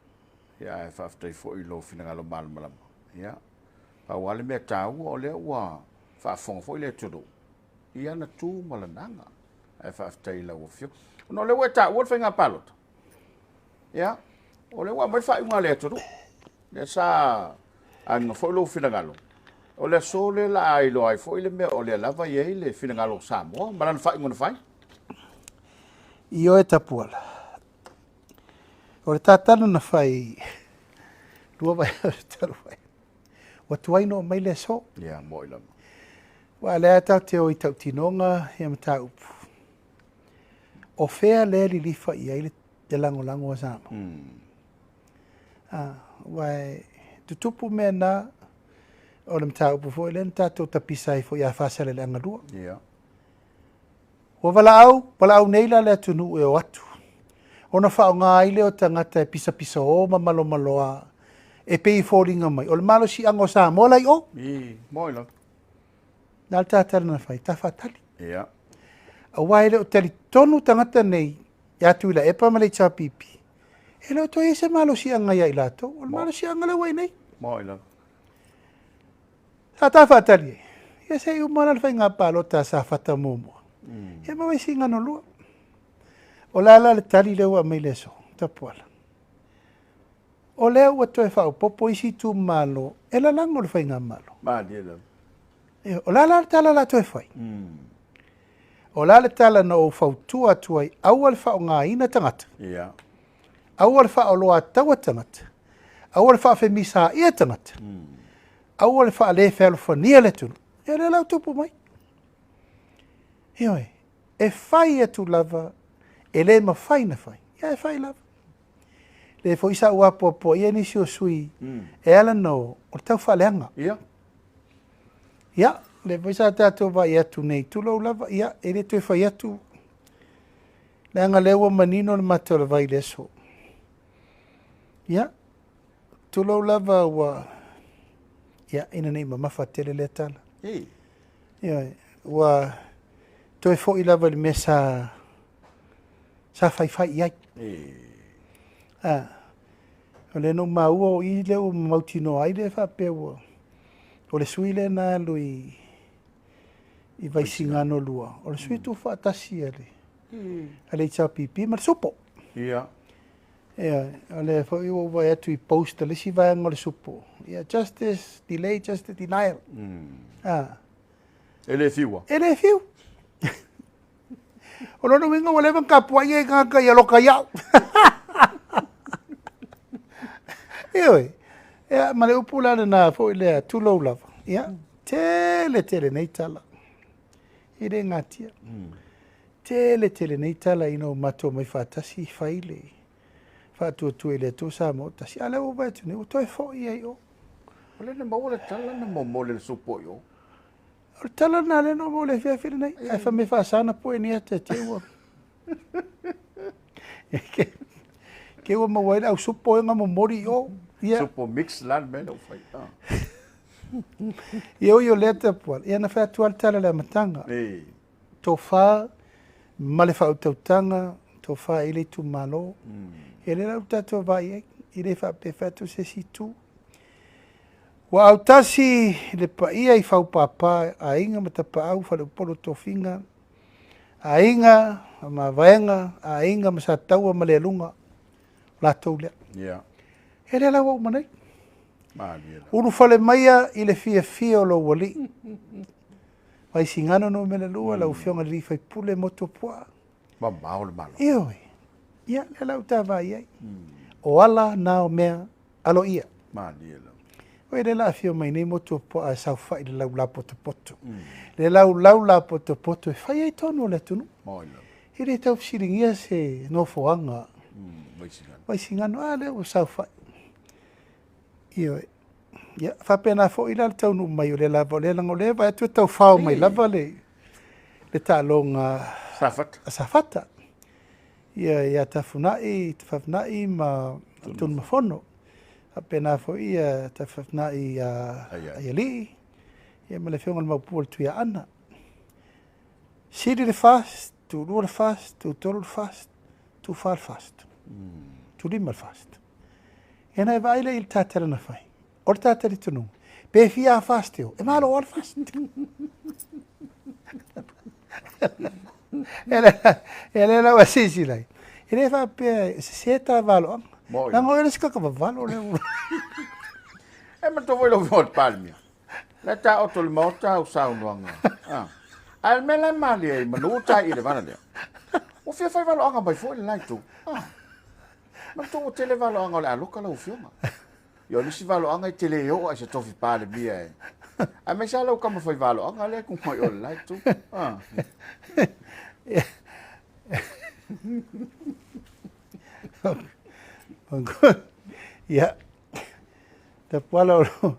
Ia, ae faafetai foi i lou finagalo malamalama. Ia, pau lava le mea taua o lea ua faafofoga foi le atunuu i ana tu ma lana aga. Ae faafetai i lau Afioga. Ona o lea ua e taua le faiga palota. Ia, o lea ua aumai le faaiuga a le atunuu. Lea sa agiga foi lou finagalo. O le aso lea la a iloa ai foi le mea o lea lava e i ai le finagalo o Samoa ma lana faaiuga na fai. Ioe Tapuala. O le tatalo na fai 2 vaiaso talu ai. Ua tuai ona oo mai le aso. Ia, moi lava. Aua o lea tatou te o i tautinoga ia mataupu. O fea lea lilifa i ai le lagolago a Samoa? Aua e tutupu mea na, o le mataupu foi lea na tatou tapisa ai foi ia Faasaleleaga 2. Ua valaau, valaau nei la le atunuu e o atu. Ona faaaoga ai lea o tagata e pisapisao ma malomaloa e pei e foliga mai o le malosiaga o Samoa la i o. Moi lava. Na le tatala na fai, ta faatali. Aua e le o talitonu tagata nei ia Tuilaepa ma le HRPP, e le o toe i ai se malosiaga ia i latou. O le malosiaga lea ua i nei. Moi lava. Sa ta faatali ai. Ia se i uma la le faiga palota a Safata muamua. Ia ma Vaisigano 2. O le a la le tali lea ua aumai i le aso, Tapuala? O lea ua toe faaopoopo isi itumalo e lalago le faigamalo. Malie lava. Ia, o le a la le tala la toe fai? O le a le tala na ou fautua atu ai, aua le faaaogaina tagata. Aua le faaoloataua tagata. Aua le faafemisaia tagata. Aua le faalefealofania le atunuu. Ia lea la ua tupu mai. Ioe, e fai atu lava, e le mafai na fai. Ia e fai lava. Le foi sa ou apoapoa ia nisi o sui e ala na o le tau faaleaga. Ia, le foi sa tatou vaai atu nei, tulou lava, ia, e le toe fai atu. Leaga lea ua manino le mata o le vai i le aso. Ia, tulou lava ua, ia, ina nei mamafa tele lea tala. Ia, ua toe foi lava i le mea sa faifai i ai. O lea na ou maua o i lea ua mautinoa ai lea faapea ua, o le sui lea na alu i Vaisigano 2, o le sui tuufaatasi a le HRPP ma le Supo. Ia, o lea foi ua ou vaai atu i post a le isi vaega o le Supo. Ia, justice, delay, justice, denial. E le fiu. E le fiu. O lona uiga ua leva ona tapuai ai tagata ia loka ia'u. Ioe. Ia, ma le upu la lena foi lea, tulou lava. Ia, tele tele nei tala. E le gatia. Tele tele nei tala ina ua matou omai faatasi fai le faatuatua i le Atua Samoa tasi. A lea ua vaai atu nei, ua toe foi ai o. O lea na maua le tala na momoli e le supo i o. O le tala lena lea na ou maua i le afiafi lenei. Ae fai mai faasa ona pue ni ata te ua. Ke ua maua ai le au supo e na momoli i o. Ia. Supo mix la le mea lea ua fai. Ah. Ia ui o lea tapuala. Ia na fai atu lava le tala i le amataga. Tofa ma le faautautaga, tofa i le itumalo. Ia lea la ua tatou vaai ai, e le faapea e fai atu se isi itu. Ua autasi le paia i Faupapa, Aiga ma Tapaau, Faleupolu o Tofiga, Aiga ma Mavaega, Aiga ma Sataua ma Lealuga, o latou lea. Yeah. E lea la ua uma nei. Malie la. Ulufale maia i le fiafia o lou alii. Vaisigano Nu.2, lau Afioga i le Alii Faipule Motuopuaa. Mamao le Malo. Ioe. Ia, lea la ua ta vaai ai. O ala na o mea aloaia. Malie lava. Oi, lea la afio mai nei Motuopuaa e saofai i le laulau potopoto. Le laulau la potopoto e fai ai tonu o le atunuu. Moi lava. E le tau fesiligia se nofoaga. Vaisigano. Vaisigano, a lea ua saofai. Ioe. Ia, faapena foi la le taunuu mai o lea lava, o lea leaga o lea e vaai atu e tau fao mai lava le, le taaloga Safata. a Safata. Ia, ia Tafunai, Tafafunai ma Tunumafono. Faapena foi ia Tafafunai ia Aialii, ia ma le afioga i le Maopu o le Tuiaana. Sili le FAST, tulua le FAST, tutolu le FAST, tufa le FAST, tulima le FAST. Ia na e vaai lea i le tatala na fai. O le ta talitonuga, pe fia a FAST e o, e malo lava le FAST. E le lau silasila ai. E le faapea e sese ta valoaga. Leaga o oe le isi kaka vavalo lea. E manatua foi lau Afioga i le Palemia, la e taoto i le Maota au saunoaga. Ah. Ae o le mea la e malie ai manu ua tae i le vala lea. Ua fia fai valoaga mai foi le la itu. Ah. Manatua ua tele valoaga o le a loka lau Afioga. Ia o le isi valoaga e te le oo lava i se tofi Palemia e. Aemaise lava lau tama fai valoaga lea e tu mai o le la itu. Ah. Ia, Tapuala o lou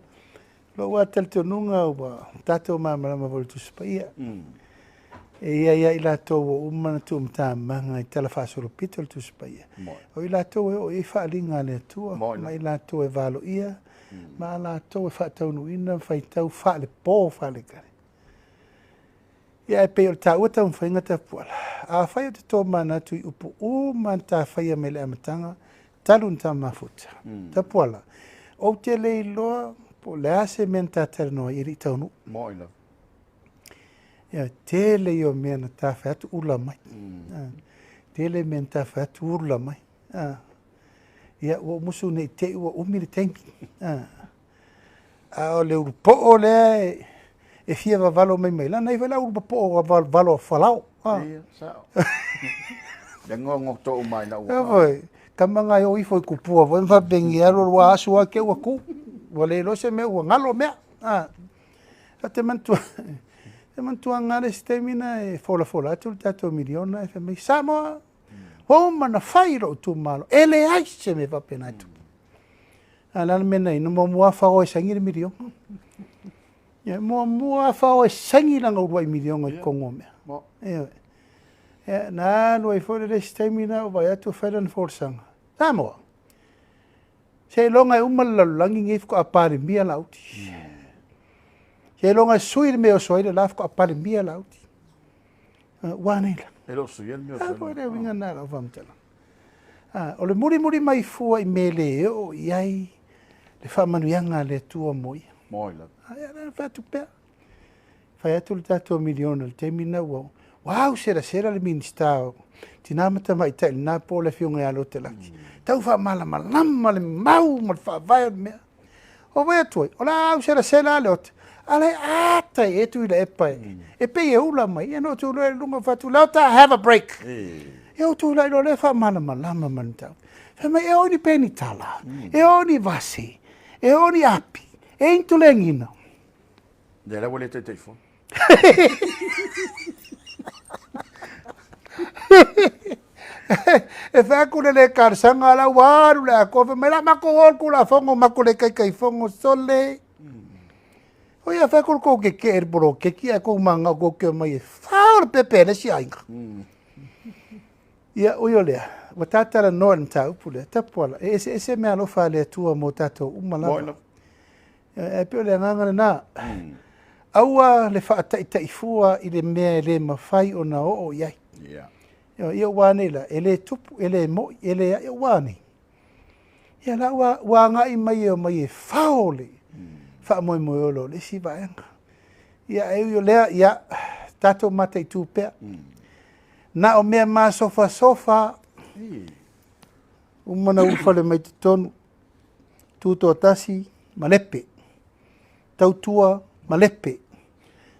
lava talitonuga ua tatou malamalama foi i le Tusi Paia. E i ai lava i latou ua uma ona tuumatamaga i tala faasolopito o le Tusi Paia. O i latou e oo i ai faaaliga a le Atua, ma i latou e valoia, ma a latou e faataunuuina ma faitau faalepo faalekale. Ia ae pei o le taua taumafaiga Tapuala, afai ou te tomanatu i upu uma na ta faia mai le amataga talu ona ta mafuta. Tapuala, ou te le iloa po o le a se mea na ta talanoa ai e le i taunuu. Moi lava. Ia, tele ia o mea na ta fai atu ula mai. Tele mea na ta fai atu ula mai. Ia, ua ou musu ne i te i ua umi le taimi. A o le ulu po'o lea e fia vavalo mai mai lana, e i ai foi la ulu po'o vavalo a Falao. Ia, sao. Le gogo uma mai na ua. Foi, tama na e o ifo i kupua foi ma faapeni alu alu ua asu lava te ua tu. Ua le iloa se mea ua galo mea. Ou te manatua, te manatua lava le isi taimi na e folafola atu le tatou miliona e fai mai, Samoa, ua uma ona fai lou itumalo, e leai se mea faapena e tupu. A o le a le mea na i ai? Na muamua lava fao e saini le miliona. Ia, muamua lava fao e saini lana uluai miliona i totonu o mea. Ioe. Ia, na alu ai foi le isi taimi na ou vaai atu fai lana folasaga. Samoa, seiloga e uma le lalolagi lenei faatoa Palemia Laauli. Seiloga e sui le mea e oso ai le la faatoa Palemia Laauli. Ua a nei la? E le o suia le mea o A foi le uiga lena o lau faamatalaga. O le mulimuli mai fua i mea e le oo i ai le faamanuiaga a le Atua mo ia. Moi lava. Ia, lea na fai atu pea. Fai atu le tatou miliona i le taimi lena ua au selasela le Minisita o Tina ma Tamaitai i lena po le Afioga ia Lote Laki. Tau faamalamalama le mau ma le faavae o le mea. O vai atu ai, o le a au selasela a Leota, A la e ata i e Tuilaepa e, e pei e ula mai, ia na ou tu loa i luga fai atu, Leota, have a break. Ia ou tulai loa lea faamalamalama ma le mataupu. Fai mai, e oo i ni penitala, e oo i ni vase, e oo i ni api, e i ni tulegina. Lea la ua le Taitaifono. E fai atu le le talosaga la ua alu le atoa fai mai la matou o le Tulafono matou le Taitaifono sole. O ia fai atu le tou tetee i le poloketi ae tou mananao tou te omai e fao le pepe a le isi aiga. Ia ui o lea, ua ta talanoa i le mataupu lea, Tapuala, e eseese meaalofa a le Atua mo tatou uma lava. Ae pei o le agaga lena. Aua le faataitaifua i le mea e le mafai ona oo i ai. Ia ua nei la, e le tupu, e le moi, e le ai, ua nei. Ia la ua, ua agai mai e omai e fao le faamoemoe ola o le isi vaega. Ia e ui o lea, ia, tatou mataitu pea. Na o mea masofasofa, uma na ulufale mai totonu, Tutoatasi, malepe. Tautua, malepe.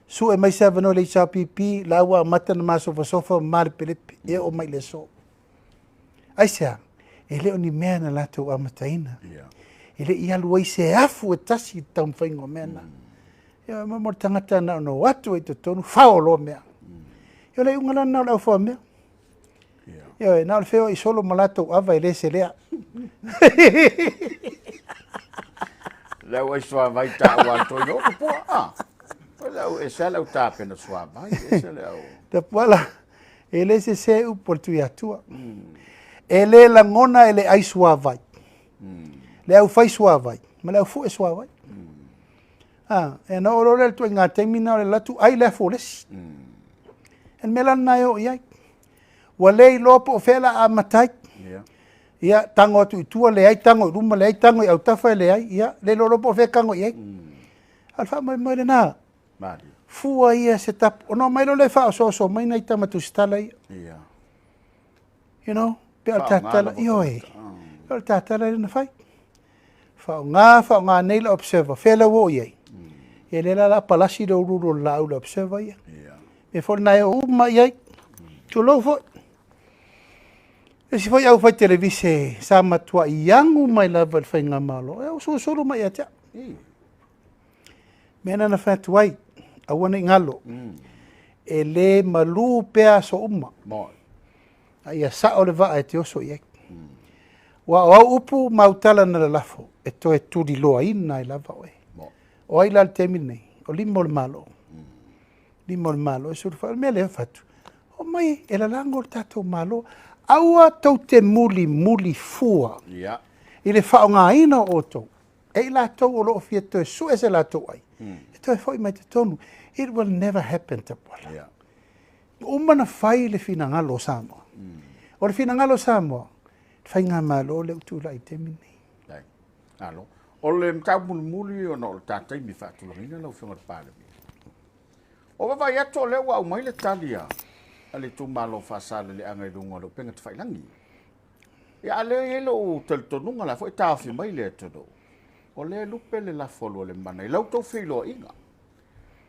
Sue mai se avanoa i le HRPP, la ua amata ona masofasofa ma malepelepe, e oo mai i le aso. Aisea? E le o ni mea na latou amataina. E le i alu ai se afu e tasi i le taumafaiga o mea na. Ia, mo le tagata na ona o atu ai i totonu, fao loa mea. Ia, o le iuga la lena o le aufuamea. Ioe, na o le feoai solo ma latou ava e le selea. Le au ai suavai ta ua toi no pua. Ah. O le au ese le au tapena suavai, ese le au. Tapuala, e le sese upu o le Tuiatua. E le lagona e le ai suavai. Le au fai suavai, ma le au fue suavai. Ah, e na oo loa lea i le ituaiga taimi na o le alu atu ai le afu o le isi. E le mea la lena e oo i ai. Ua le iloa po o fea la a amata ai. Ia, tago atu i tua, leai, tago i luma, leai, tago i autafa, leai. Ia, le iloa loa po o fea e tago i ai. A o le faamoemoe lena. Fua ia se tapu. Ona omai loa lea e faaosooso mai nai tama tusitala ia. You know, pe o le tatala, ioe, pe o le tatala lea na fai. Faaaoga, faaaoga nei le observer, fea la ua oo i ai? Ia lea la o le a palasi le uluulu o le laau i le observer ia. Mea foi lena e oo uma i ai. Tulou foi. Isi foi au fai televise sa matuai agu mai lava i le faigamalo, e usuusulu mai ia te au. Mea na na fai atu ai, aua ne i galo, e le malu pea aso uma. A ia sao le vaa e te oso i ai. Aua o au upu ma au tala na lalafo, e toe tuliloaina ai lava oe. O ai la le taimi lenei? O lima o le Malo. Lima o le Malo e sulufai. O le mea lea e fai atu, omai e lalago le tatou Malo. Aua tou te mulimuli fua i le faaaogaina o outou e i latou o lo o fia toe sue se latou ai, e toe foi mai totonu. It will never happen, Tapuala. Ua uma ona fai le finagalo o Samoa. O le finagalo o Samoa, le faigamalo lea ua tulai i le taimi lenei. Dai. Alo. O le mataupu mulimuli ona o le ta taimi faatulagaina lau Afioga i le Palemia. O vaavaai atu o lea ua aumai le tali a a le itumalo o Faasaleleaga i luga o le upega tafailagi. Ia a lea e i ai lou talitonuga la foi e taofi mai le atunuu. O lea e lupe le lafo a Lualemana i la outou feiloaiga.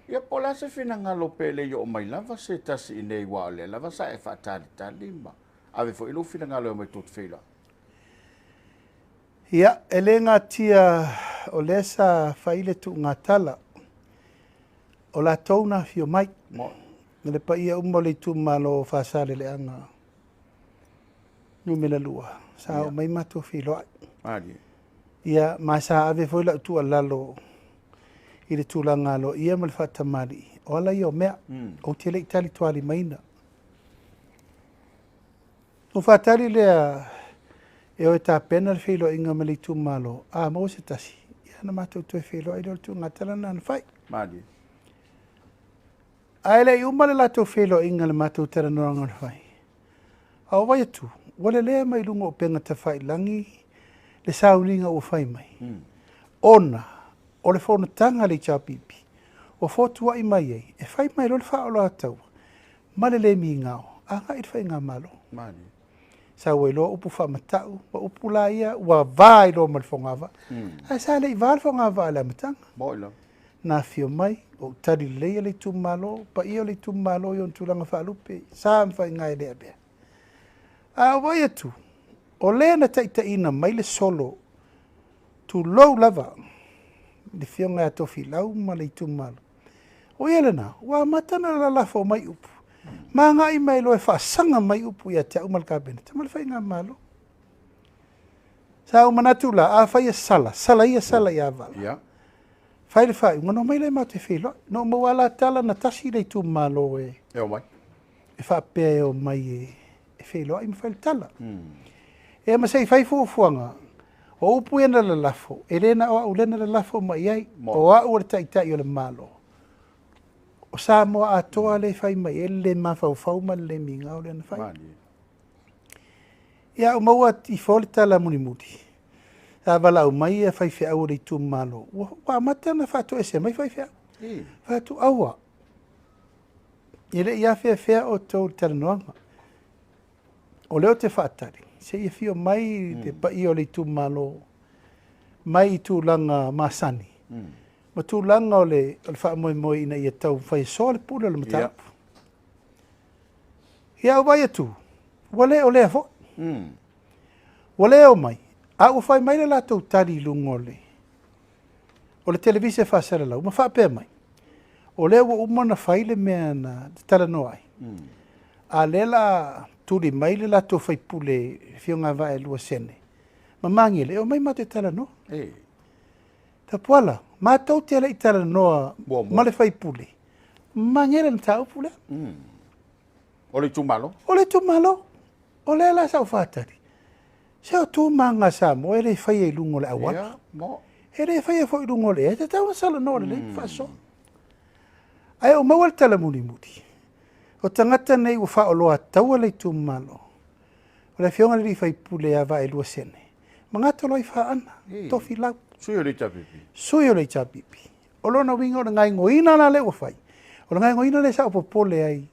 Ia po o le a se finagalo pe le i oo mai lava se tasi i inei aua o lea lava sa e faatalitali ma ave foi lou finagalo e omai tou te feiloai. Ia, e le natia o lea sa fai le tuugatala, o latou na afio mai, ma le paia uma o le itumalo o Faasaleleaga numera 2, sa oo mai matou feiloai. Ia, ma sa ave foi lau tuualalo i le tulaga aloaia ma le faatamalii, o ala ia o mea, ou te le i talitualimaina. Ou faatali lea e o e tapena le feiloaiga ma le itumalo, a maua se tasi, ia ona matou toe feiloai lea o le tuugatala lena na fai. Malie. Ae le i uma le latou feiloaiga i le matou talanoaga na fai, a ou vaai atu, ua lelea mai luga o upega tafailagi le sauniga ua fai mai, ona o le fonotaga a le HRPP ua fotuai mai ai e fai mai loa le faaoloataua ma le le migao agai i le faigamalo. Sau ai loa upu faamatau ma upu la ia ua va ai loa ma le fogavaa. Ae sa le i va le fogavaa i le amataga. Na afio mai, ua ou tali lelei le itumalo, paia o le itumalo i ona tulaga faalupe, sa ma faiga e le avea. A ou vaai atu, o le na taitaiina mai le solo, tulou lava, le afioga ia Tofilau ma le itumalo, o ia lena, ua amata ona lalafo mai upu, ma agai mai loa e faasaga mai upu ia te au ma le Kapeneta ma le Faigamalo. Sa ou manatu la, afai e sala, sala ia sala ia Vala. Fai le faaiuga, ona omai lea matou te feiloai. Na ou maua lava la tala na tasi le itumalo e E omai. E faapea e omai e feiloai ma fai le tala. Ia ma se i fai fuafuaga, o upu ia na lalafo, e le na o au lea na lalafo mai ai. O au o le Taitai o le Malo. O Samoa atoa lea e fai mai ai le le mafaufau ma le le migao lea na fai. Ia, ou maua ifo le tala mulimuli, sa valaau mai ia faifeau o le itumalo, ua amata ona faatoese mai faifeau. Fai atu, aua, e le i afeafea outou i le talanoaga. O lea ou te faatali, se i afio mai le paia o le itumalo, mai i tulaga masani, ma tulaga o le faamoemoe ina ia tau faisoa le pule o le mataupu. Ia, ou vaai atu, ua le o lea foi. Ua le o mai, a ua fai mai le latou tali i luga o le o le televise faasalalau ma faapea mai, o lea ua uma ona fai le mea na talanoa ai. A lea la tuli mai le latou faipule Afioga ia Vaaelua Sene ma Magele e omai matou te talanoa. Tapuala, matou te le i talanoa ma le faipule Magele le mataupu lea. O le itumalo? O le itumalo. O lea la sa ou faatali. Se o tu ma aga a Samoa e le faia i luga o le auala. E le faia foi i luga o le ea. E tatau ona salanoa lelei ma faasoa. Ae ou maua le tala mulimuli. O tagata nei ua faaoloataua le itumalo. O le afioga i le sui usufono ia Vaaelua Sene, ma Gatoloaifaana, Tofilau. Sui o le HRPP. Sui o le HRPP. O lona uiga o le gaoioiga la lea ua fai, o le gaoioiga lea sa ou popole ai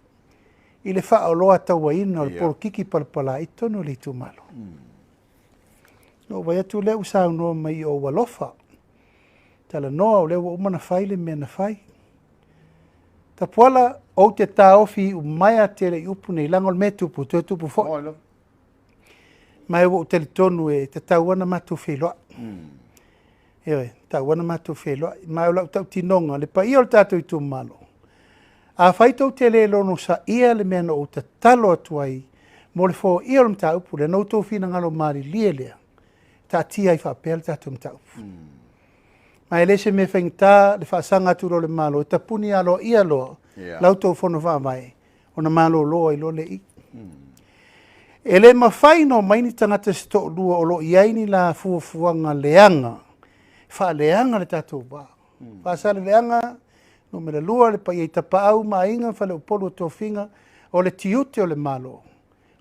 i le faaoloatauaina o le polokiki palapala i totonu o le itumalo. Na ou vaai atu lea ua saunoa mai i ou alofa, talanoa o lea ua uma ona fai le mea na fai. Tapuala, ou te taofi iumaea tele i upu nei, leaga o le mea e tupu, toe tupu foi. Ma ua ou talitonu e tatau ona matou feiloai. Ioe, tatau ona matou feiloai. Ma o lau tautinoga, le paia o le tatou itumalo, afai tou te le logosaia le mea na ou tatalo atu ai mo le foia o le mataupu lea, na outou finagalo malilie lea, taatia ai faapea le tatou mataupu. Ma e le se mea faigata le faasaga atu loa o le Malo, e tapuni aloaia loa la outou fono faavae, ona malolo ai loa lea i i. E le mafai ona omai ni tagata se toalua o lo o i ai ni la fuafuaga leaga, faaleaga le tatou va. Faasaleleaga, numera 2, le paia i Tapaau ma Aiga, Faleupolu o Tofiga, o le tiute o le Malo,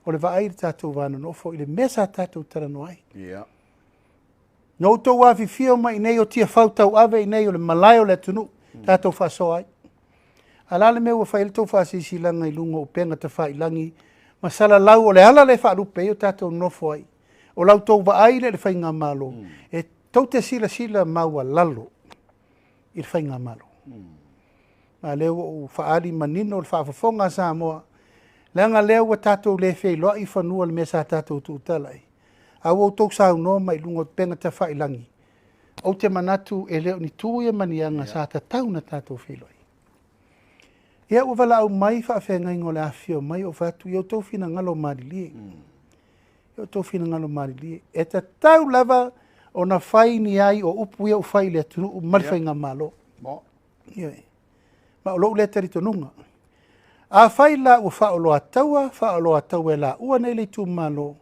o le vaai i le tatou va nonofo i le mea sa tatou talanoa ai. Na outou afifio mai i nei o Tiafau tauave i nei o le malae o le atunuu, tatou faasoa ai. A la le mea ua fai ai le tou faasilasilaga i luga o upega tafailagi ma salalau o le ala lea e faalupe ai o tatou nonofo ai. O la outou vaai lea i le Faigamalo, e tou te silasila maualalo i le Faigamalo. Ma lea ua ou faaali manino le faafofoga a Samoa, leaga lea ua tatou le feiloai i fanua i le mea sa tatou tuutala ai. A ua outou saunoa mai i luga o upega tafailagi, ou te manatu e le o ni tu ia ma ni aga sa tatau ona tatou feiloai. Ia ua valaau mai faafeagaiga o le afifio mai, ou fai atu, ia outou finagalo malilie. Ia outou finagalo malilie. E tatau lava ona fai ni ai o upu ia ua fai i le atunuu ma le Faigamalo. Ioe. Ma o lou lea talitonuga. Afai la ua faaoloataua, faaoloataua e laua nei le itumalo,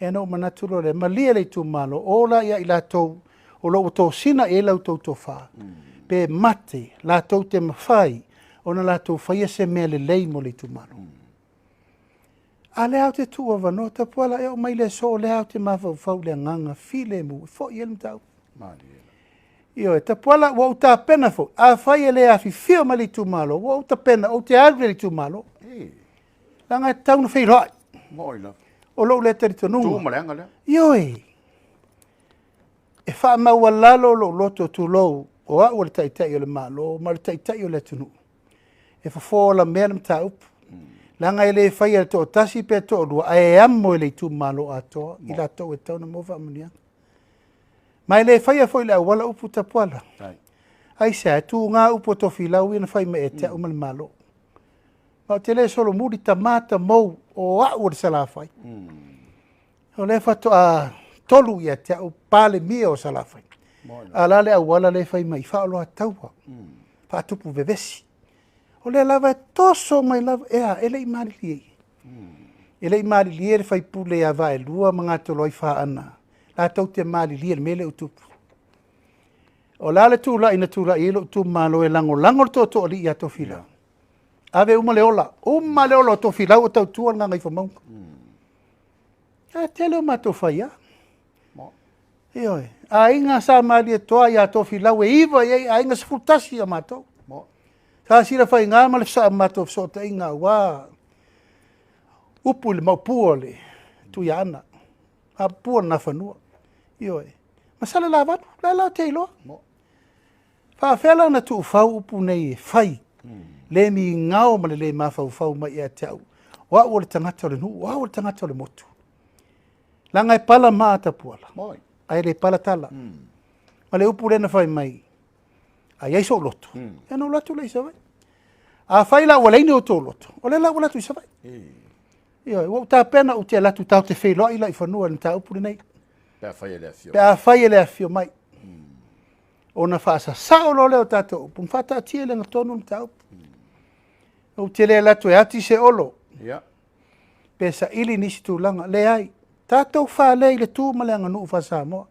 ia na ou manatu loa lea, malie le itumalo, o la ia i latou o lo o ua tosina i ai la outou tofa, pe mate latou te mafai ona latou faia se mea lelei mo le itumalo. A lea ou te tuu avanoa, Tapuala e oo mai le aso, o lea ou te mafaufau i le agaga filemu e foi ai le mataupu. Ioe, Tapuala, ua ou tapena foi, afai e le afifio mai le itumalo, ua ou tapena, ou te alu i le itumalo. Leaga e tatau ona feiloai. O lou lea talitonuga. Tu ma le aga lea. Ioe, e faamaualalo lou loto tulou, O au o le Taitai o le Malo ma le Taitai o le atunuu e fofo olamea le mataupu. Leaga e le faia e le toatasi pe toalua, ae amo e le itumalo atoa i latou e tatau ona maua faamanuiaga. Ma e le faia foi i le auala upu tapuala. Aisea? E tuga upu a Tofilau ia na fai mai ia te au ma le Malo. Ma ou te le solomuli tama tamou o au o le Salafai. O lea faatoa tolu ia te au Palemia o Salafai. A o le a le auala lea e fai mai faaoloataua, faatupu vevesi. O lea lava e toso mai lava, e a, e le i malilie. E le i malilie le faipule ia Vaelua ma Gatoloaifaana, latou te malilie i le mea lea ua tupu. O le a le tulai na tulai ai lou itumalo e lagolago le tootooalii ia Tofilau? Ave uma le ola, uma le ola o Tofilau o tautua le Gagaifomauga. Ae tele o matou faia. Ioe, aiga sa Malietoa ia Tofilau e 9 i ai aiga, 11 a matou. Sa Silafaiga ma le matou fesootaiga aua upu i le maopu o le Tuiaana, maopu o le Nafanua. Ioe, ma Salelavalu, la la te iloa. Faafefea la ona tuufau upu nei e fai, le migao ma le le mafaufau mai ia te au, o au o le tagata o le nuu, o au o le tagata o le motu. Leaga e pala maa tapuala, ae le pala tala. Ma le upu lea na fai mai, a i ai sou loto, ia ona ou alu atu lea i Savaii. Afai la ua leai ni outou loto, o lea la ua alu atu i Savaii. Ioe, ua ou tapena ou te alu atu tatou te feiloai la i fanua i le mataupu lenei. Pe afai e le afio. Pe afai e le afio mai. Ona faasasao loa lea o tatou upu, ma faataatia i le agatonu le mataupu. Ou te le alu atu e ati se olo. Pe saili nisi tulaga, leai. Tatou fale i le tu ma le aganuu faa-Samoa.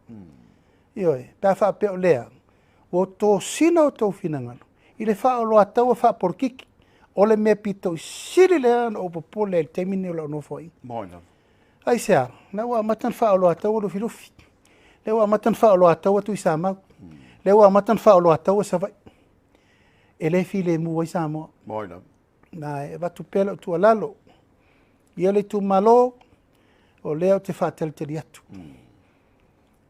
Ioe, pe a faapea o lea, ua tosina outou finagalo i le faaoloataua faapolokiki. O le mea pito i sili lea ona ou popole ai i le taimi lenei o lau nofoaiga. Aisea? Lea ua amata ona faaoloataua Lufilufi. Lea ua amata ona faaoloataua Tuisamau. Lea ua amata ona faaoloataua Savaii. E le filemu ai Samoa. Na e avatu pea lau tuualalo ia le itumalo, o lea ou te faatalitali atu.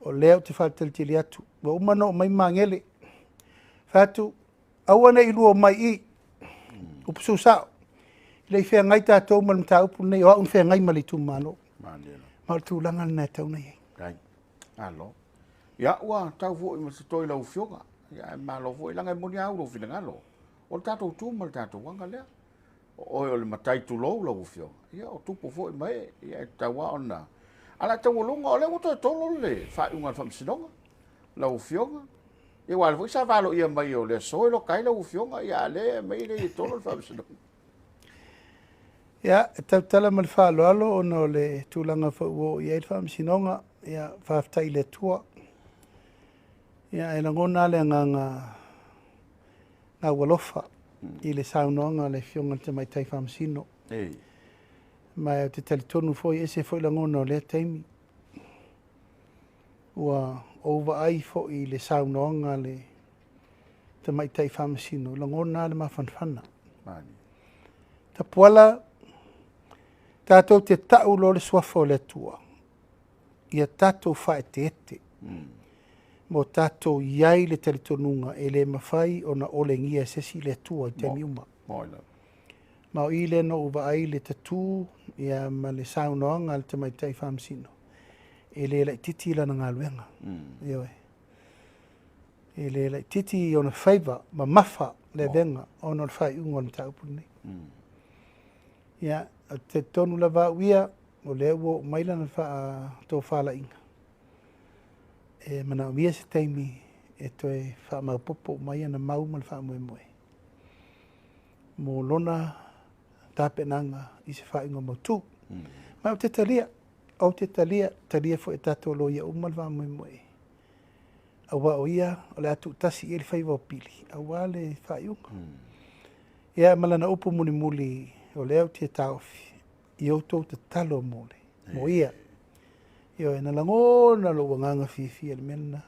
O lea ou te faatalitali atu. Ua uma ona oo mai Magele. Fai atu, aua ne i lua omai i i. Upu susao. E le i feagai tatou ma le mataupu lenei, o au na feagai ma le itumalo. Ma o le tulaga lena e tatau ona i ai. Malo. Ia, ua tau foi ma se toi lau afioga. Ia, ae malo foi, leaga e moni lava au lou finagalo. O le tatou tu ma le tatou aga lea. O oe o le matai tulou lau afioga. Ia, o tupu foi ma ee. Ia, e tatau lava ona... A o le taualuga, o lea ua toe tolo le faaiuga a le Faamasinoga, lau afioga. Ia, aua o lea foi sa valoia mai o le aso e loka ai lau afioga, ia, a o lea e aumai e le i tolo le Faamasinoga. Ia, e tautala ma le faaaloalo ona o le tulaga foi ua oo i ai le Faamasinoga. Ia, faafetai i le Atua. Ia, e lagona lava le agaga gaualofa i le saunoaga a le Afioga i le Tamaitai Faamasino. Ma ou te talitonu foi, e ese foi lagona o lea taimi. Ua ou vaai foi i le saunoaga a le Tamaitai Faamasino, lagona lava le mafanafana. Tapuala, tatou te tau loa le suafa o le Atua, ia tatou faaeteete, mo tatou i ai le talitonuga e le mafai ona olegia e se isi le Atua i taimi uma. Ma o i lea na ou vaai le tatu ia ma le saunoaga a le Tamaitai Faamasino, e le laitiiti lana galuega. Ioe. E le laitiiti ona faiva mamafa le avega ona o le faaiuga o le mataupu lenei. Ia, ou te talitonu lava au ia, o lea ua oo mai lana faatofalaiga, e manaomia se taimi e toe faamaopoopo uma ai ana mau ma le faamoemoe mo lona tapenaga i se faaiuga mautu. Ma ou te talia, ou te talia, talia foi e tatou loia uma le faamoemoe, aua o ia o le a tuutasi i ai le faiva o Pili aua le faaiuga. Ia, ma lana upu mulimuli, o lea ou te taofi i outou tatalo mo le mo ia. Ioe, na lagona lou agaga fiafia i le mea lena.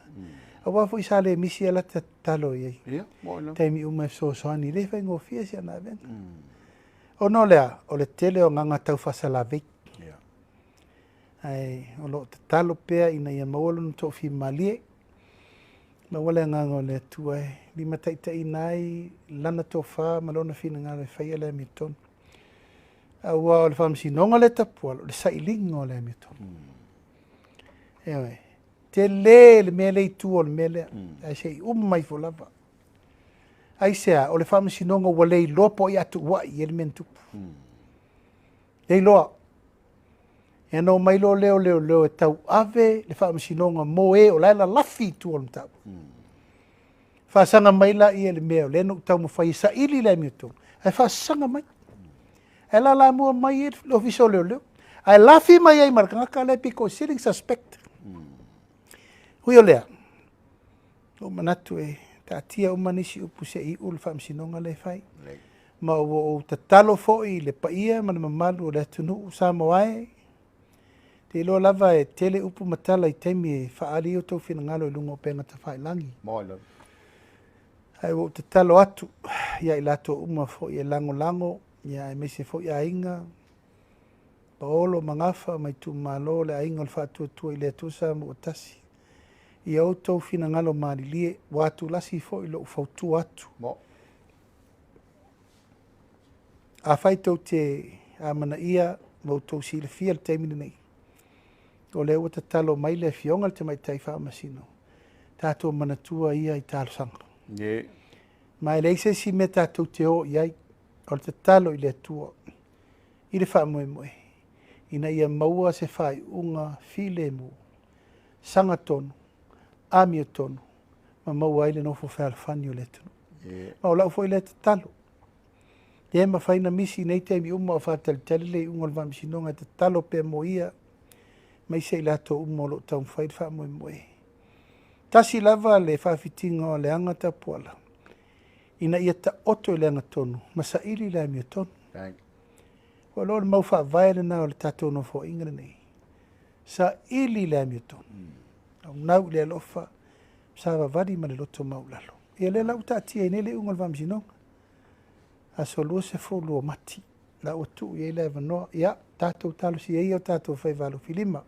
Aua foi sa le misi a lata tatalo i ai. Taimi uma e fesoasoani, e le faigofie si ana avega. Ona o lea, o le tele o agaga tau faasalavei. Ae o lo o tatalo pea ina ia maua lona toafimalie. Maua le Agaga o le Atua e limataitaiina ai Lana tofa ma Lona finagalo e faia le amiotonu. Aua o le faamasinoga lea tapuala, o le sailiga o le amiotonu. Ioe. Tele le mea lea i tua o le mea lea, ae se i uma ifo lava. Aisea? O le faamasinoga ua le iloa po o ai a tuuai i ai le mea na tupu. Le iloa. Ia na omai loa lea o leoleo e tauave le faamasinoga mo e o la e lalafi i tua o le mataupu. Faasaga mai laia i le mea o lea na ou taumafai e saili le amiotonu, ae faasaga mai. Ae lalamua mai ai le Ofisa o Leoleo, ae lafi mai ai ma le tagata lea pito sili ona suspect. Ui o lea, ua ou manatu e taatia uma nisi upu se i iu le faamasinoga lea e fai. Ma ua ou tatalo foi i le paia ma le mamalu o le atunuu Samoa e, te iloa lava e tele upu ma tala i taimi e faaali ai outou finagalo i luga o upega tafailagi. Ae ua ou tatalo atu ia i latou uma foi e lagolago, ia aemaise foi aiga, Paolo ma Gafa ma itumalo le aiga o le Faatuatua i le Atua Samoa tasi. Ia outou finagalo malilie, ua atulasi foi lou fautua atu. Afai tou te amanaia ma outou silafia le taimi lenei, o lea ua tatalo mai le Afioga i le Tamaitai Faamasino, tatou manatua ia i talosaga. Ma e leai se isi mea tatou te o i ai, o le tatalo i le Atua i le faamoemoe, ina ia maua se faaiuga filemu, sagatonu, amiotonu, ma maua ai le nofo fealofani o le atunuu. Ma o lau foi lea tatalo, le mafai ona misi i nei taimi uma o faatalitali le iuga o le faamasinoga e tatalo pea mo ia, aemaise i latou uma o lo o taumafai le faamoemoe. Tasi lava le faafitiga o le aga tapuala, ina ia taoto i le agatonu ma saili le amiotonu. Ua iloa o le mau faavae lena o le tatou nofoaiga lenei, saili le amiotonu, naunau i le alofa, savavali ma le loto maualalo. Ia lea la ua taatia ai nei le iuga o le faamasinoga, aso 20 o Mati, la ua tuu i ai le avanoa. Ia, tatou talosia ia o tatou faiva alofilima.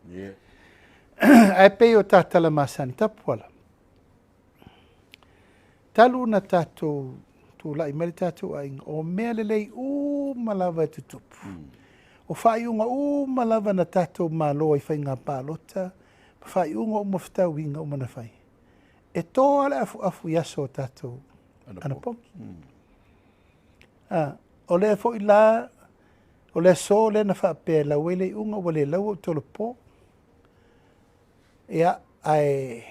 Ae pei o ta tala masani tapuala, talu ona tatou tulai mai le tatou aiga, o mea lelei uma lava e tutupu. O faaiuga uma lava na tatou malo ai faiga palota, ma faaiuga uma fetauiga uma na fai, e to lava le afuafu i aso o tatou anapogi. O lea foi la, o le aso lea na faapea e lau ai le iuga ua le laua ou tolopo. Ia, ae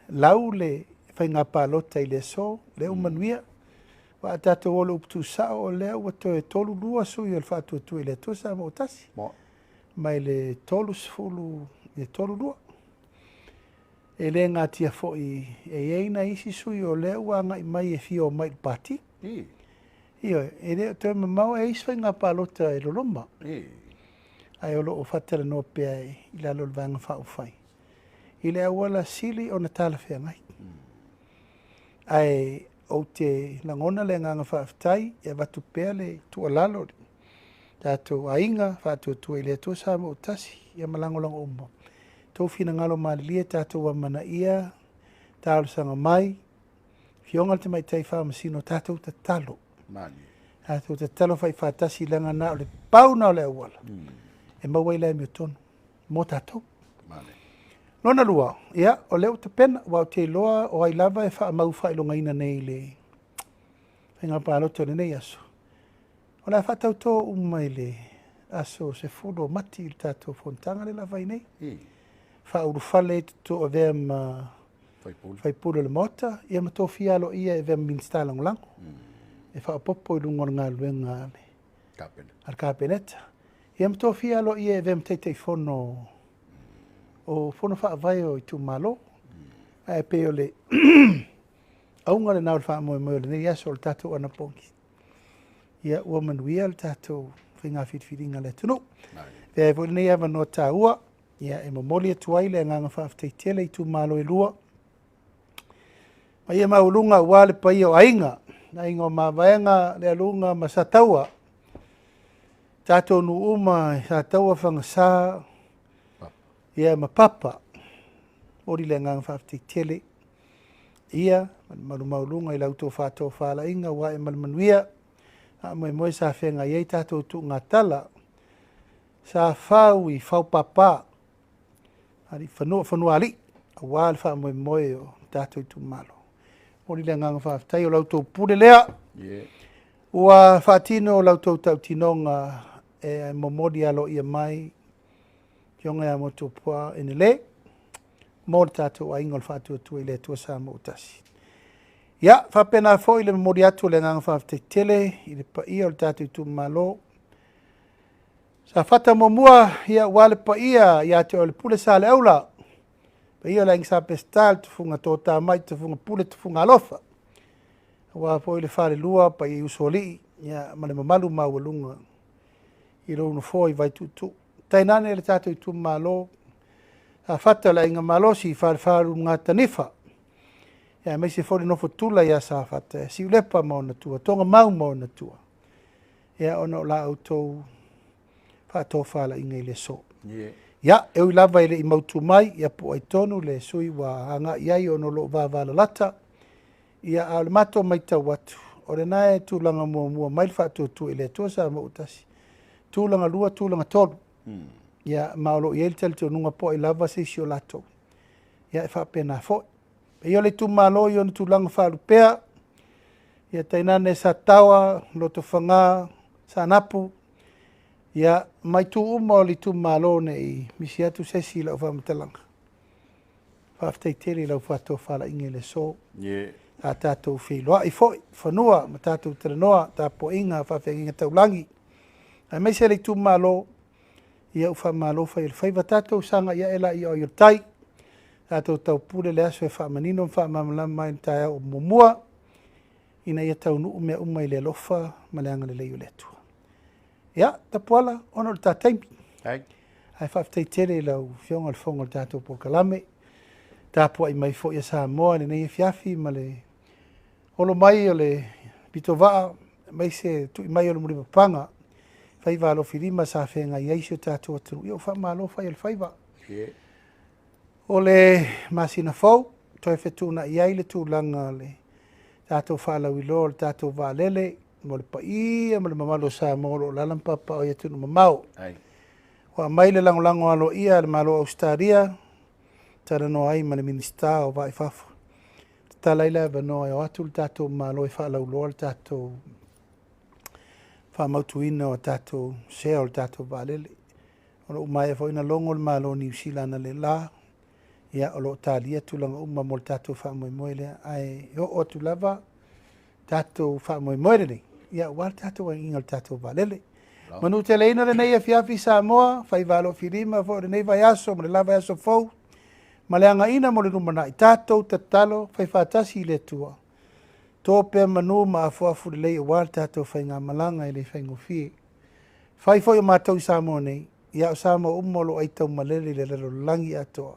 lau le faiga palota i le aso, lea ua manuia. Aua a tatou o i le upu tuusao, o lea ua toe 32 sui o le Faatuatua i le Atua Samoa ua tasi, mai le 30 i le 32. E le natia foi e i ai nai isi sui o lea ua agai mai e fia omai i le Pati. Ioe, e le o toe mamao e i ai isi faiga palota e loloma, ae o lo o faatalanoa pea i lalo o le Vaega Faaupufai i le auala sili ona talafeagai. Ae ou te lagona le agaga faafetai e avatu pea le tuualalo i le tatou aiga Faatuatua i le Atua Samoa ua tasi, ia ma lagolago uma. Tou finagalo malilie tatou amanaia, talosaga mai, Afioga i le Tamaitai Faamasino, tatou tatalo. Tatou tatalo faifaatasi leaga na o le pau na o le auala e maua ai le amiotonu mo tatou. Lona lua, ia, o lea ua tapena, aua ou te iloa o ai lava e faamau faailogaina nei i le faiga palota o lenei aso. O le a faatauto uma i le aso 10 o Mati i le tatou fonotaga lea o le a fai nei. Faaulufale ai toto avea ma faipule o le Maota, ia ma tofia aloaia e avea ma Minisita Lagolago e faaopoopo i luga o le galuega a le Kapeneta. Ia ma tofia aloaia e avea ma Taitaifono o Fono Faavae o itumalo. Ae pei o le auga lena o le faamoemoe o lenei aso o le tatou anapogi. Ia ua manuia le tatou faiga filifiliga a le atunuu. Avea ai foi lenei avanoa taua, ia e momoli atu ai le agaga faafetai tele i itumalo e lua. Paia maualuga aua le paia o aiga, aiga o Mavaega, Lealuga ma Sataua. Tatou nuu uma i Sataua, Fagasa, ia ma Papa. Momoli le agaga faafetai tele. Paia ma le mamalu maualuga i la outou faatofalaiga ua ae ma le manuia, faamoemoe sa feagai ai tatou tuugatala sa fau i faupapa alii fanua fanuaalii aua le faamoemoe o tatou itumalo. Momoli le agaga faafetai o la outou pule lea ua faatino la outou tautinoga e momoli aloaia mai Afioga ia Motuopuaa Enele mo le tatou aiga o le Faatuatua i le Atua Samoa ua tasi. Ia, faapena foi le momoli atu o le agaga faafetai tele i le paia o le tatou itumalo. Safata muamua, ia aua le paia ia te oe le Pule Saleaula, paia o le Aiga Sa Peseta, le Tufuga Totamai, Tufuga Pule, Tufuga Alofa, aua foi le falelua, paia i Usoalii, ia, ma le mamalu maualuga i lou nofoa i Vaituutuu. Tainane le tatou itumalo, Safata o le Aiga Malosi, Falefalu Gatanifa, ia, aemaise foi le nofo tula ia Safata, Siulepa ma ona tua, Togamau ma ona tua, ia, ona o la outou faatofalaiga i le aso. Ia, e ui lava e le i mautu mai, ia po o ai tonu le sui ua agai ai ona o lo o vavalalata, ia, a o le matou matau atu, o lena e tulaga muamua mai le Faatuatua i le Atua Samoa ua tasi, tulaga lua, tulaga tolu. Ia, ma o lo o i ai le talitonuga po o ai lava se isi o latou. Ia, e faapena foi. Paia o le itumalo i ona tulaga faalupea, ia tainane Sataoa, Lotofaga, Saanapu, ia, ma itu uma o le itumalo ne i misi atu se isi i lau faamatalaga. Faafetai tele i lau faatofalaiga i le aso. A tatou feiloai foi fanua ma tatou talanoa, tapuaiga, faafeagaiga taulagi, aemaise le itumalo, ia ua faamalo fai o le faiva. Tatou sagai ae laia o ai o le tai, tatou taupule le aso e faamanino ma faamalamalama ai le taeao o muamua, ina ia taunuu mea uma i le alofa ma le agalelei o le Atua. Ia, Tapuala, ona o le ta taimi. Ae faafetai tele i lau Afioga i le Fofoga o le tatou polokalame, tapuai mai foi a Samoa i lenei afiafi ma le olo mai o le pitovaa, aemaise tui mai o le mulipapaga, faiva alofilima sa feagai ai si o tatou atunuu. Ia ua faamalo fai o le faiva. O le masina fou, toe fetuunai ai le tulaga o le tatou faalauiloa o le tatou vaalele mo le paia ma le mamalu o Samoa o lo o alaala ma papaaao i atunuu mamao. Ua aumai le lagolago aloaia a le Malo o Ausetalia, talanoa ai ma le Minisita o Vaa i Fafo. Tatala ai le avanoa e o atu le tatou Malo e faalauiloa le tatou faamautuina o tatou sea o le tatou vaalele. O lo o maea foi na logo le Malo o Niu Sila analeila, ia, o lo o talia tulaga uma mo le tatou faamoemoe lea. Ae oo atu lava tatou faamoemoe lenei, ia, aua le tatou agiga o le tatou vaalele. Manuteleina lenei afiafi Samoa, faiva alofilima foi o lenei vaiaso ma le la vaiaso fou, ma le againa mo le lumanai, tatou tatalo, fai faatasi i le Atua, to pea manu ma afuafu lelei aua le tatou faigamalaga e le faigofie. Fai foi o matou i Samoa nei, ia o Samoa uma o lo o aitaumalele i le lalolagi atoa.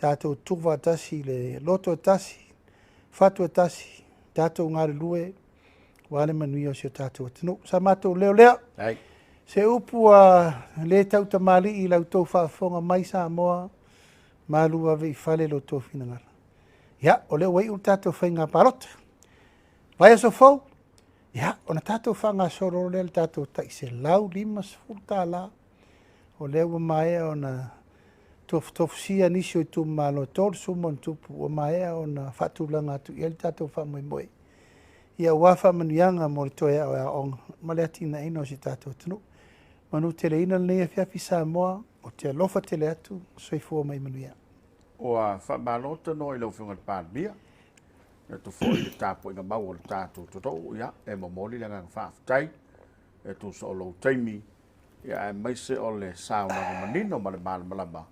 Tatou tuufaatasi i le loto e tasi, fatu e tasi, tatou galulue aua le manuia o si o tatou atunuu. Sa matou leo lea. Se upu a le tautamalii i la outou faafofoga mai Samoa, malu ave i fale lo outou finagalo. Ia, o lea ua iu le tatou faiga palota. Vaiaso fou, ia, ona tatou faagasolo lea le tatou tai $150. O lea ua maea ona tofutofusia nisi o itumalo 30 ma ona tupu, ua maea ona faatulaga atu i ai le tatou faamoemoe. Ia, aua faamanuiaga mo le toe aoaoga ma le atinaeina o si tatou atunuu. Manuteleina lenei afiafi Samoa, ou te alofa tele atu, soifua mai manuia. Ua faamalo tanoa i lau Afioga i le Palemia, e atu foi le tapuaiga mau o le tatou atunuu, ia, e momoli le agaga faafetai e tusa o lou taimi, ia, aemaise o le saunoaga manino ma le malamalama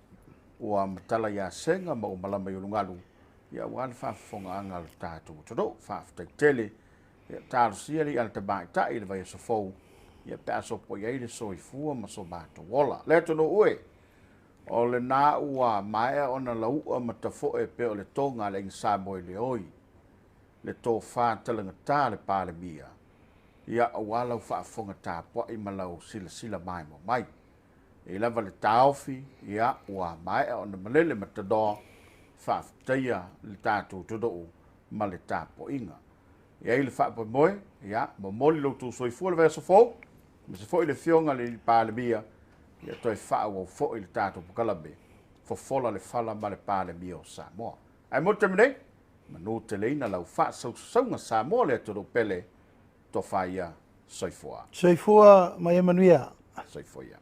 ua matala ia sega ma ua malama i ulugalu, ia, aua le faafofogaaga a le tatou atunuu. Faafetai tele. Ia, talosia le i'a a le tamaitai i le vaiaso fou, ia, pe a sopo i ai le soifua ma so matou ola. Le atunuu e, o lena ua maea ona lau'a ma tafo'e pe o le toga a le Aiga Samoa i le oi, le tofa talagata le Palemia, ia, aua lau faafofoga tapuai ma lau silasila maimoa mai. E lava le taofi, ia, ua maea ona malele ma tanoa faafetaia le tatou atunuu. ma le tapuaiga. E i ai le faamoemoe, ia, momoli lo outou soifua le vaiaso fou, aemaise foi le Afioga i le Palemia, ia toe faaauau foi le tatou polokalame, Fofola le Fala ma le Palemia o Samoa. Ae mo le taimi nei, manuteleina lau faasausauga Samoa le atunuu pele, tofa ia, soifua. Soifua ma ia manuia. Soifua ia.